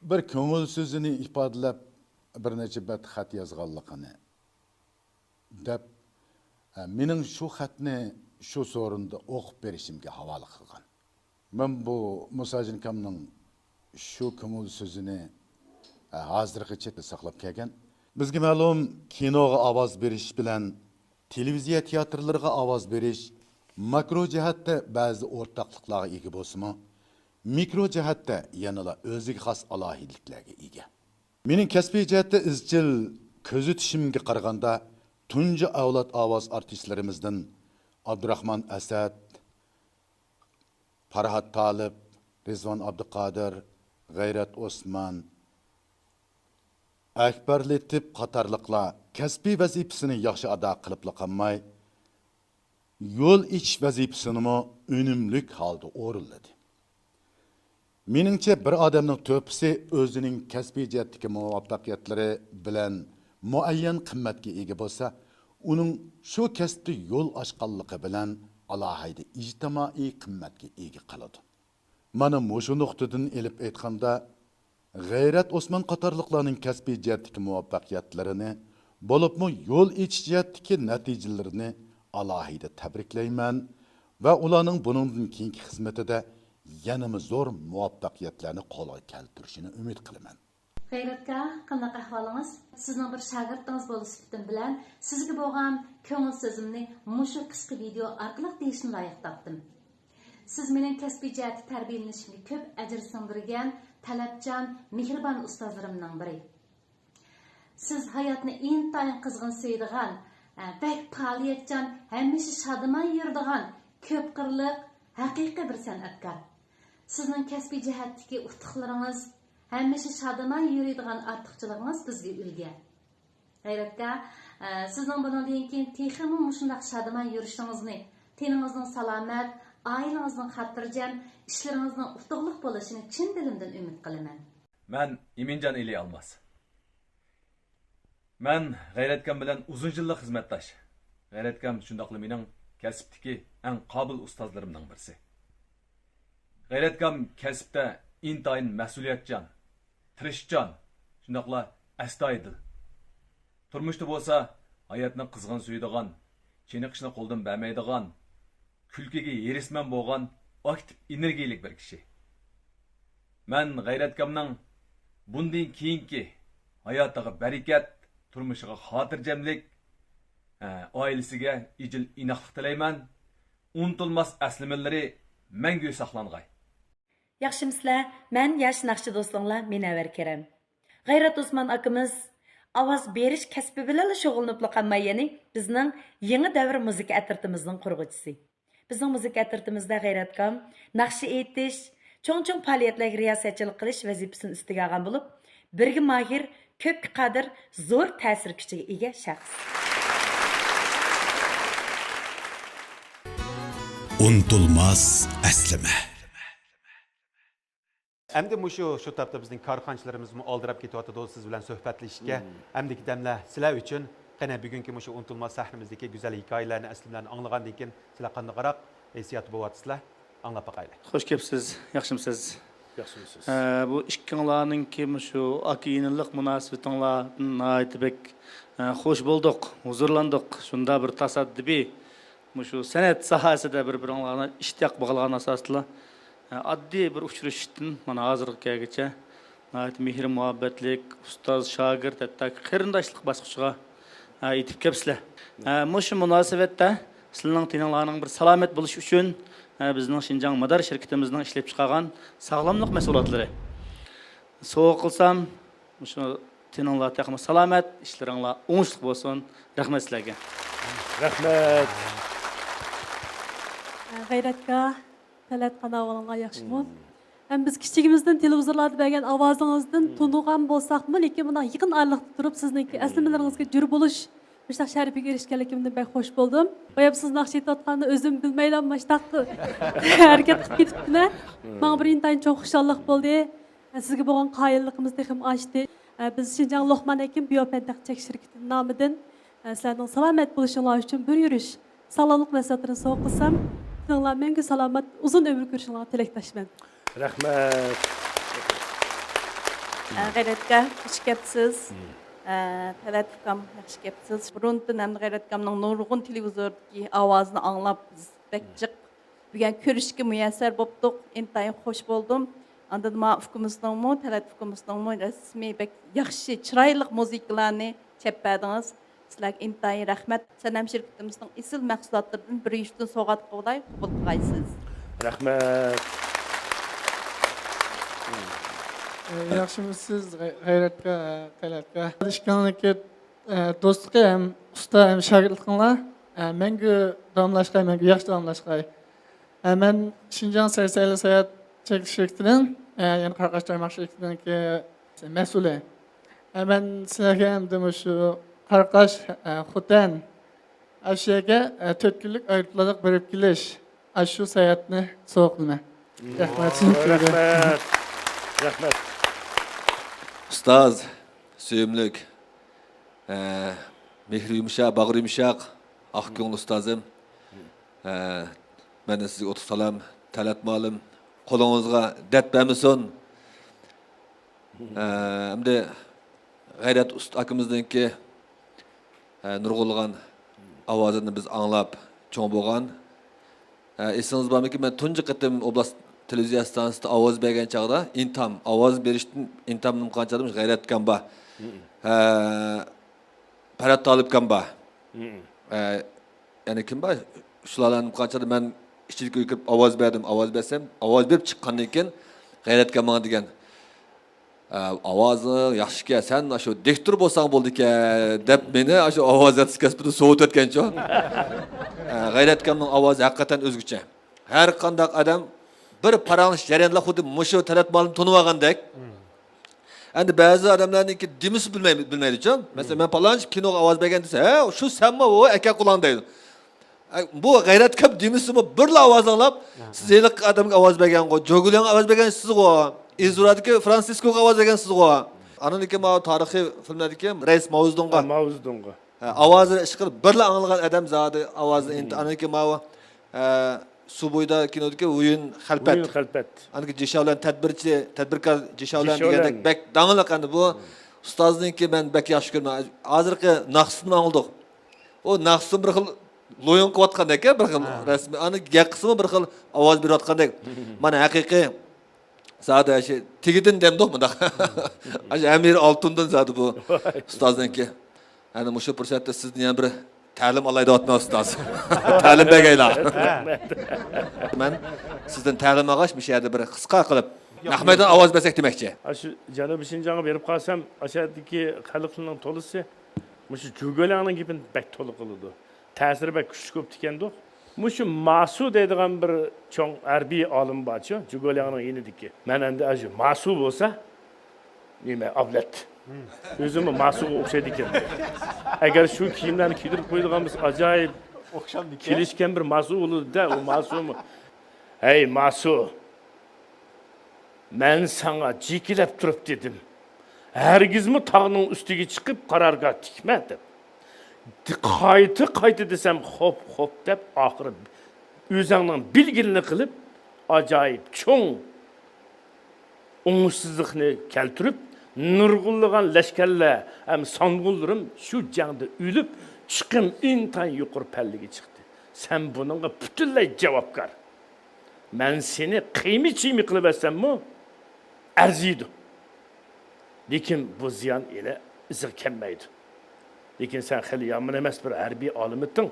بىر كۆڭۈل سۆزىنى ئىپادىلەپ، بىر نەچچە بەت خەت يازغانلىقىنى دەپ، مېنىڭ شۇ خەتنى شۇ سورۇندا ئوقۇپ بېرىشىمگە ھاۋالە قىلغان. مەن بۇ مۇساجىن ئاكامنىڭ شۇ كۆڭۈل سۆزىنى، ھە، ھازىرغىچە ساقلاپ كەلگەن. بىزگە مەلۇم، كىنوغا ئاۋاز بېرىش بىلەن تېلېۋىزىيە تىياتىرلىرىغا ئاۋاز بېرىش ماكرو جەھەتتە بەزى ئورتاقلىقلارغا ئىگە بولسىمۇ، مىكرو جەھەتتە يەنىلا ئۆزىگە خاس ئالاھىدىلىكلەرگە ئىگە. مېنىڭ كەسپىي جەھەتتە ئىزچىل كۆزىتىشىمگە قارىغاندا، تۇنجى ئەۋلاد ئاۋاز ئارتىسلىرىمىزدىن ئابدۇراخمان ئەسەت، پارھات تالىپ، رىزۋان ئابدۇقادىر، غەيرەت ئوسمان، ئەكبەر لېتىپ قاتارلىقلار كەسپىي ۋەزىپىسىنى ياخشى ئادا قىلىپلا قالماي، يول ئېچىش ۋەزىپىسىنىمۇ ئۈنۈملۈك ھالدا ئورۇنلىدى. مېنىڭچە، بىر ئادەمنىڭ تۆھپىسى ئۆزىنىڭ كەسپىي جەھەتتىكى مۇۋەپپەقىيەتلىرى بىلەن مۇئەييەن قىممەتكە ئىگە بولسا، ئۇنىڭ شۇ كەسىپتە يول ئاچقانلىقى بىلەن ئالاھىدە ئىجتىمائىي قىممەتكە ئىگە قىلىدۇ. مانا مۇشۇ نۇقتىدىن ئېلىپ ئېيتقاندا، غەيرەت ئوسمان قاتارلىقلارنىڭ كەسپىي جەھەتتىكى مۇۋەپپەقىيەتلىرىنى، بولۇپمۇ يول ئېچىش جەھەتتىكى نەتىجىلىرىنى ئالاھىدە تەبرىكلەيمەن ۋە ئۇلارنىڭ بۇنىڭدىن كېيىنكى خىزمىتىدە يەنىمۇ زور مۇۋەپپەقىيەتلەرنى قولغا كەلتۈرۈشىنى ئۈمىد قىلىمەن. غەيرەتكا، قانداق ئەھۋالىڭىز؟ سىزنىڭ بىر شاگىرتىڭىز بولۇش سۈپىتىم بىلەن سىزگە بولغان كۆڭۈل سۆزۈمنى مۇشۇ قىسقا ۋىدېئو ئارقىلىق دېيىشنى لايىق تاپتىم. سىز مېنىڭ كەسپىي جەھەتتە تەربىيەلىنىشىمگە كۆپ ئەجىر سىڭدۈرگەن، تەلەپچان، مېھرىبان ئۇستازلىرىمنىڭ بىرى. سىز ھاياتنى ئىنتايىن قىزغىن سۆيىدىغان، بەك پائالىيەتچان، ھەمىشە شادىمەن يۈرىدىغان، كۆپ قىرلىق، ھەقىقىي بىر سەنئەتكار. سىزنىڭ كەسپىي جەھەتتىكى ئۇتۇقلىرىڭىز، ھەمىشە شادىمەن يۈرىدىغان ئارتۇقچىلىقىڭىز بىزگە ئۈلگە. غەيرەتكا، ئە، سىزنىڭ بۇنىڭدىن كېيىن تېخىمۇ مۇشۇنداق شادىمەن يۈرۈشىڭىزنى، تېنىڭىزنىڭ سالامەت، ئائىلىڭىزنىڭ خاتىرجەم، ئىشلىرىڭىزنىڭ ئۇتۇقلۇق بولۇشىنى چىن دىلىمدىن ئۈمىد قىلىمەن. مەن ئىمىنجان ئېلى ئالماس. مەن غەيرەتكام بىلەن ئۇزۇن يىللىق خىزمەتداش. غەيرەتكام شۇنداقلا مېنىڭ كەسىپتىكى ئەڭ قابىل ئۇستازلىرىمنىڭ بىرسى. غەيرەتكام كەسىپتە ئىنتايىن مەسئۇلىيەتچان، تىرىشچان، شۇنداقلا ئەستايىدىل. تۇرمۇشتا بولسا ھاياتنى قىزغىن سۆيىدىغان، چېنىقىشنى قولدىن بەرمەيدىغان، كۈلكىگە ھېرىسمەن بولغان ئاكتىپ ئېنېرگىيەلىك بىر كىشى. مەن غەيرەتكامنىڭ بۇندىن كېيىنكى ھاياتىغا بەرىكەت، تۇرمۇشىغا خاتىرجەملىك، ئە، ئائىلىسىگە ئىجىل ئىناقلىق تىلەيمەن. ئۇنتۇلماس ئەسلىمىلىرى مەڭگۈ ساقلانغاي. ياخشىمۇسىلەر؟ مەن ياش ناخشا دوستۇڭلار مۇنەۋۋەر كېرەم. غەيرەت ئوسمان ئاكىمىز ئاۋاز بېرىش كەسپى بىلەنلا شۇغۇللىنىپلا قالماي، يەنى بىزنىڭ يېڭى دەۋر مۇزىكا ئەترىتىمىزنىڭ قۇرغۇچىسى. بىزنىڭ مۇزىكا ئەترىتىمىزدە غەيرەتكام ناخشا ئېيتىش، چوڭ-چوڭ پائالىيەتلەرگە رىياسەتچىلىك قىلىش ۋەزىپىسىنى ئۈستىگە ئالغان بولۇپ، بىرگە ماھىر، كۆپكە قادىر، زور تەسىر كۈچىگە ئىگە شەخس. ئۇنتۇلماس ئەسلىمە. ئەمدى مۇشۇ، شۇ تاپتا بىزنىڭ كارخانىچىلىرىمىزمۇ ئالدىراپ كېتىۋاتىدۇ سىز بىلەن سۆھبەتلىشىشكە. مم. ئەمدىكى دەملەر سىلەر ئۈچۈن. قېنى، بۈگۈنكى مۇشۇ ئۇنتۇلماس سەھنىمىزدىكى گۈزەل ھېكايىلەرنى، ئەسلىمىلەرنى ئاڭلىغاندىن كېيىن، سىلەر قانداقراق ھېسسىياتتا بولۇۋاتىسىلەر؟ ئاڭلاپ باقايلى. خوش كەپسىز، ياخشىمۇسىز؟ ياخشىمۇسىز؟ ئە، بۇ ئىككىڭلارنىڭكى مۇشۇ ئاكا-ئىنىلىق مۇناسىۋىتىڭلاردىن ناھايىتى بەك، ئە، خوش بولدۇق، ھۇزۇرلاندۇق. شۇنداق بىر تاسادىپىي مۇشۇ سەنئەت ساھەسىدە بىر-بىرىڭلارنى ئىشتىياق باغلىغان ئاساسىدا، ئە، ئاددىي بىر ئۇچرىشىشتىن مانا ھازىرغا كەلگۈچە ناھايىتى مېھىر-مۇھەببەتلىك، ئۇستاز-شاگىرت، ھەتتاكى قېرىنداشلىق باسقۇچىغا، ئە، يېتىپ كەپسىلەر. ئە، مۇشۇ مۇناسىۋەتتە سىلىنىڭ تېنىڭلارنىڭ بىر سالامەت بولۇشى ئۈچۈن، ئە، بىزنىڭ شىنجاڭ مادار شىركىتىمىزنىڭ ئىشلەپ چىقارغان ساغلاملىق مەھسۇلاتلىرى. سوۋغا قىلسام، مۇشۇ تېنىڭلار تېخىمۇ سالامەت، ئىشلىرىڭلار ئوڭۇشلۇق بولسۇن. رەھمەت سىلەرگە. رەھمەت. غەيرەتكا، تەلەتقان، ئەھۋالىڭلار ياخشىمۇ؟ مم. ھەم بىز كىچىكىمىزدىن تېلېۋىزورلاردا بەرگەن ئاۋازىڭىزدىن مم. تونۇغان بولساقمۇ، لېكىن مۇنداق يېقىن ئارىلىقتا تۇرۇپ سىزنىڭكى مم. ئەسلىمىلىرىڭىزگە جۈر بولۇش، مۇشۇنداق شەرەپكە ئېرىشكەنلىكىمدىن بەك خوش بولدۇم. بايام سىز ناخشا ئېيتىۋاتقاندا ئۆزۈم بىلمەيلا مۇشۇنداق ھەرىكەت قىلىپ كېتىپتىمەن. مم. ماڭا بىر ئىنتايىن چوڭ خۇشاللىق بولدى. سىزگە بولغان قايىللىقىمىز تېخىمۇ ئاشتى. بىز شىنجاڭ لوقمان ھېكىم بىيوپەن تەققە چەك شىركىتى نامىدىن سىلەرنىڭ سالامەت بولۇشۇڭلار ئۈچۈن بىر يۈرۈش ساغلاملىق مەھسۇلاتلىرىنى سوۋغا قىلسام، تېنىڭلار مەڭگۈ سالامەت، ئۇزۇن ئۆمۈر كۆرۈشۈڭلارغا تىلەكداشمەن. رەھمەت. غەيرەتكە، خۇش كەپسىز. تەلەت ئۇكام، ياخشى كەپسىز. بۇرۇندىن ھەمدە غەيرەتكامنىڭ نۇرغۇن تېلېۋىزوردىكى ئاۋازىنى ئاڭلاپ، بىز بەك جىق بۈگۈن كۆرۈشكە مۇيەسسەر بوپتۇق، ئىنتايىن خوش بولدۇم. ئاندىن ما ئۇكىمىزنىڭمۇ، تەلەت ئۇكىمىزنىڭمۇ رەسمىي بەك ياخشى، چىرايلىق مۇزىكىلارنى چەپ بەردىڭىز. سىلەرگە ئىنتايىن رەھمەت. سەنەم شىركىتىمىزنىڭ ئېسىل مەھسۇلاتلىرىدىن بىر يۈشتىن سوۋغات قىلىۋالاي، قوبۇل قىلغايسىز. رەھمەت. ياخشىمۇسىز، غەيرەتكە، تەلەتكە؟ ئىككىڭلارنىڭكى ئە، دوستلۇقى ھەم ئۇستا ھەم شاگىرتلىقىڭلار، ئە، مەڭگۈ داۋاملاشقاي، مەڭگۈ ياخشى داۋاملاشقاي. ئە، مەن شىنجاڭ سەي سەيلە ساياھەت چەكلىك شىركىتىنىڭ، ئە، يەنى قاراقاش تايماق شىركىتىنىڭكى مەسئۇلى. ئە، مەن سىلەرگە ئەمدى مۇشۇ قاراقاش، ئە، خوتەن، ئاشۇ يەرگە، ئە، تۆت كۈنلۈك ئايروپىلانلىق بېرىپ كېلىش، ئاشۇ ساياھەتنى سوۋغا قىلىمەن. رەھمەت. رەھمەت. رەھمەت. ئۇستاز، سۆيۈملۈك، ئە، مېھرى يۇمشاق، باغرى يۇمشاق، ئاق كۆڭۈل ئۇستازىم. ئە، مەندىن سىزگە ئوتلۇق سالام، تەلەت مۇئەللىم، قولىڭىزغا دەرد بەرمىسۇن. ئە، ئەمدى غەيرەت ئۇستا ئاكىمىزنىڭكى، ئە، نۇرغۇنلىغان ئاۋازىنى بىز ئاڭلاپ چوڭ بولغان. ئە، ئېسىڭىزدە بارمىكىن، مەن تۇنجى قېتىم ئوبلاست تېلېۋىزىيە ئىستانسىسىدا ئاۋاز بەرگەن چاغدا، ئىنتام، ئاۋاز بېرىشتىن ئىنتام نېمە قىلغان چاغدا غەيرەت ئاكام بار. ئە، پەرھات تالىپ ئاكام بار. ئە، يەنە كىم بار؟ شۇلارنى نېمە قىلغان چاغدا مەن ئىچىدىكى ئۆيگە كىرىپ ئاۋاز بەردىم. ئاۋاز بەرسەم، ئاۋاز بېرىپ چىققاندىن كېيىن غەيرەت ئاكام ماڭا دېگەن، ئە، ئاۋازىڭ ياخشىكەن، سەن ئاشۇ دىكتور بولساڭ بولىدىكەن دەپ مېنى ئاشۇ ئاۋاز ياتىش كەسپىدە سوۋۇتۇۋەتكەنچۇ. ئە، غەيرەت ئاكامنىڭ ئاۋازى ھەقىقەتەن ئۆزگىچە. ھەر قانداق ئادەم بىر پاراڭلىشىش جەريانىدا خۇددى مۇشۇ تەلەت مۇئەللىمنى تونۇۋالغاندەك. ئەمدى بەزى ئادەملەرنىڭكى دېمىسى بىلمەي-، بىلمەيدىچۇ. مەسىلەن، مەن پالانچى كىنوغا ئاۋاز بەرگەن دېسە، ھە، شۇ سەنمۇ، ئۇ ئەكە قۇلاڭ دەيدۇ. ئە، بۇ غەيرەت ئاكام دېمىسىمۇ بىرلا ئاۋاز ئاڭلاپ، سىز ھېلىقى ئادەمگە ئاۋاز بەرگەنغۇ، جوگۇلياڭغا ئاۋاز بەرگەن سىزغۇ، ئىزۋرادىكى فرانسىسكوغا ئاۋاز بەرگەن سىزغۇ. ئاندىن كېيىن ماۋۇ تارىخىي فىلىملەردىكى رەئىس ماۋزېدۇڭغا. ماۋزېدۇڭغا. ھە، ئاۋازىنى ئىشقىلىپ بىرلا ئاڭلىغان ئادەم زادى ئاۋازىنى ئېنىق. ئاندىن كېيىن ماۋۇ، ئە، سۇ بويىدا كىنودىكى ۋۇيۈن خەلپەت. ۋۇيۈن خەلپەت. ئاندىن كېيىن جىشاۋلەن تەدبىرچى، تەدبىركار جىشاۋلەن جىشاۋلەن. دېگەندەك بەك داڭلىق ئەمدى بۇ ئۇستازنىڭكى مەن بەك ياخشى كۆرىمەن. ھازىرقى ناخشىسىنى ئاڭلىدۇق. ئۇ ناخشىسىمۇ بىر خىل لويۇڭ قىلىۋاتقاندەك، بىر خىل رەسمىي، ئانا ياقىسىمۇ بىر خىل ئاۋاز بېرىۋاتقاندەك. مانا ھەقىقىي زادى شۇ تېگىدىن دەمدۇق مۇنداق. ئاشۇ ھەممە يېرى ئالتۇندىن زادى بۇ ئۇستازنىڭكى. ئەنە مۇشۇ پۇرسەتتە سىزدىن يەنە بىر تەلىم ئالاي دەۋاتىمەن ئۇستاز. تەلىم بەرگەيلا. مەن سىزدىن تەلىم ئالغاچ مۇشۇ يەردە بىر قىسقا قىلىپ نەق مەيدان ئاۋاز بەرسەك دېمەكچى. ئاشۇ جەنۇبىي شىنجاڭغا بېرىپ قالسام، ئاشۇ يەردىكى خەلقنىڭ تولىسى مۇشۇ جۇگولياڭنىڭ گېپىنى بەك تولا قىلىدۇ. تەسىرى بەك كۈچلۈك بوپتىكەندۇ. مۇشۇ ماسۇ دەيدىغان بىر چوڭ ھەربىي ئالىم بارچۇ، جۇگولياڭنىڭ يېنىدىكى. مەن ئەمدى ئاشۇ ماسۇ بولسا، نېمە، ئابلەت. ئۆزىمۇ ماسۇغا ئوخشايدىكەن. ئەگەر شۇ كىيىملەرنى كىيدۈرۈپ قويىدىغان بولسا، ئاجايىپ ئوخشامدىكەن. كېلىشكەن بىر ماسۇ بولىدۇ-دە، ئۇ ماسۇمۇ. ھەي، ماسۇ! مەن ساڭا جېكىلەپ تۇرۇپ دېدىم، ھەرگىزمۇ تاغنىڭ ئۈستىگە چىقىپ قارارگاھ تىكمە دەپ. قايتا، قايتا دېسەم، خوپ، خوپ دەپ، ئاخىرى ئۆزۈڭنىڭ بىلگىنىنى قىلىپ، ئاجايىپ چوڭ ئوڭۇشسىزلىقنى كەلتۈرۈپ، نۇرغۇنلىغان لەشكەرلەر ھەم سانغۇنلىرىم شۇ جەڭدە ئۆلۈپ، چىقىم ئىنتايىن يۇقىرى پەللىگە چىقتى. سەن بۇنىڭغا پۈتۈنلەي جاۋابكار. مەن سېنى قىيما-چىيما قىلىۋەتسەممۇ ئەرزىيدۇ. لېكىن بۇ زىيان يەنە ئىزىغا كەلمەيدۇ. لېكىن سەن خېلى يامان ئەمەس بىر ھەربىي ئالىمىتىڭ.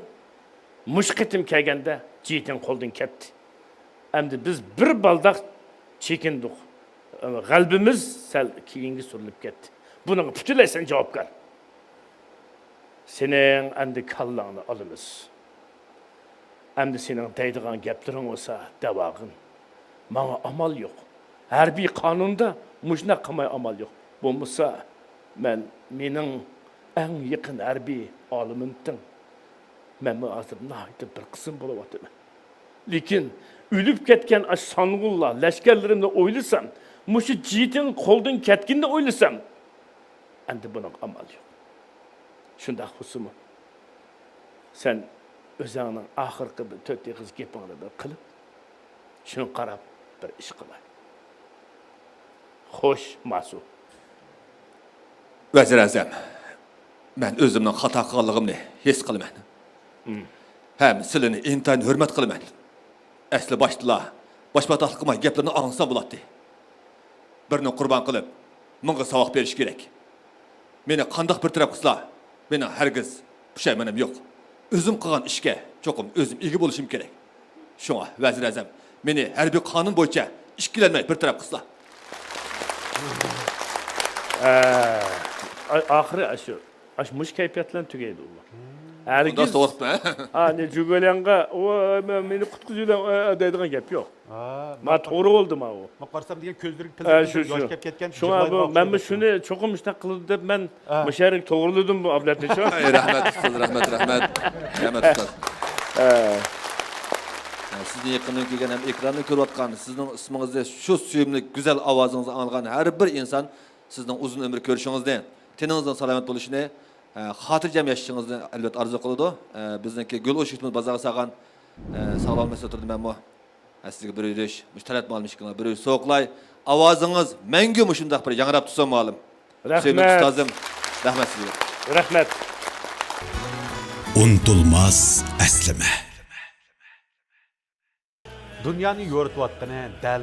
مۇشۇ قېتىم كەلگەندە جېتىڭ قولدىن كەتتى. ئەمدى بىز بىر بالداق چېكىندۇق. غەلىبىمىز سەل كېيىنگە سۈرۈلۈپ كەتتى. بۇنىڭغا پۈتۈنلەي سەن جاۋابكار. سېنىڭ ئەمدى كاللاڭنى ئالىمىز. ئەمدى سېنىڭ دەيدىغان گەپلىرىڭ بولسا دەۋاغىن. ماڭا ئامال يوق. ھەربىي قانۇندا مۇشۇنداق قىلماي ئامال يوق. بولمىسا، مەن، مېنىڭ ئەڭ يېقىن ھەربىي ئالىمىمتىڭ. مەنمۇ ھازىر ناھايىتى بىر قىسىم بولۇۋاتىمەن. لېكىن ئۆلۈپ كەتكەن ئاشۇ سانغۇنلار، لەشكەرلىرىمنى ئويلىسام، مۇشۇ جېتىڭ قولدىن كەتكىنىنى ئويلىسام، ئەمدى بۇنىڭغا ئامال يوق. شۇنداق بولسىمۇ، سەن ئۆزۈڭنىڭ ئاخىرقى بىر تۆت ئېغىز گېپىڭنى بىر قىلىپ، شۇنى قاراپ بىر ئىش قىلاي. خوش، ماسۇ. ۋەزىر ئەزەم، مەن ئۆزۈمنىڭ خاتا قىلغانلىقىمنى ھېس قىلىمەن. ھەم سىلىنى ئىنتايىن ھۆرمەت قىلىمەن. ئەسلى باشتىلا باش پاتاقلىق قىلماي گەپلىرىنى ئاڭلىسام بولاتتى. بىرنى قۇربان قىلىپ، مىڭغا ساۋاق بېرىش كېرەك. مېنى قانداق بىر تەرەپ قىلسىلا، مېنىڭ ھەرگىز پۇشايمىنىم يوق. ئۆزۈم قىلغان ئىشكە چوقۇم ئۆزۈم ئىگە بولۇشۇم كېرەك. شۇڭا، ۋەزىر ئەزەم، مېنى ھەربىي قانۇن بويىچە ئىككىلەنمەي بىر تەرەپ قىلسىلا. ئە، ئا-، ئاخىرى ئاشۇ، ئاشۇ مۇشۇ كەيپىيات بىلەن تۈگەيدۇ ئۇلار. ھەرگىز، ھە، نى جۇگولياڭغا، «ئۇ، مېنى قۇتقۇزۇۋېلىڭ» دەيدىغان گەپ يوق. ھە، ما توغرا بولدى ما ئۇ. ما قارىسام دېگەن كۆزلىرىگە، ھە، پىللىقىدىن شۇ، ياش شۇ. كەپ كەتكەن شۇڭا بۇ، مەن بۇ شۇنى چوقۇم مۇشۇنداق قىلىدۇ دەپ مەن، ھە، مۇشۇ يەرگە توغرىلىدىم بۇ ئابلەتنى شۇ. ئەي، رەھمەت ئۇستاز، رەھمەت، رەھمەت، رەھمەت ئۇستاز. ھە. ھە، سىزنى يېقىندىن كۆرگەن ھەم ئېكراننى كۆرۈۋاتقان، سىزنىڭ ئىسمىڭىزنى، شۇ سۆيۈملۈك گۈزەل ئاۋازىڭىزنى ئاڭلىغان ھەر بىر ئىنسان سىزنىڭ ئۇزۇن ئۆمۈر كۆرۈشىڭىزنى، تېنىڭىزنىڭ سالامەت بولۇشىنى، ھە، خاتىرجەم ياشىشىڭىزنى ئەلۋەتتە ئارزۇ قىلىدۇ. ھە، بىزنىڭكى گۈل ئوشۇقىمىز بازارغا سالغان، ھە، ساغلام ئەمەس ئولتۇردى مەنمۇ. ھە، سىزگە بىر يۈرۈش، مۇشۇ تەرەتمە ئالمىشكىڭلار بىر يۈرۈش سوغۇقلاي. ئاۋازىڭىز مەڭگۈ مۇشۇنداق بىر ياڭراپ تۇرسۇن مۇئەللىم. رەھمەت. سۆيۈملۈك ئۇستازىم. رەھمەت سىزگە. رەھمەت. ئۇنتۇلماس ئەسلىمە. دۇنيانى يورۇتۇۋاتقىنى دەل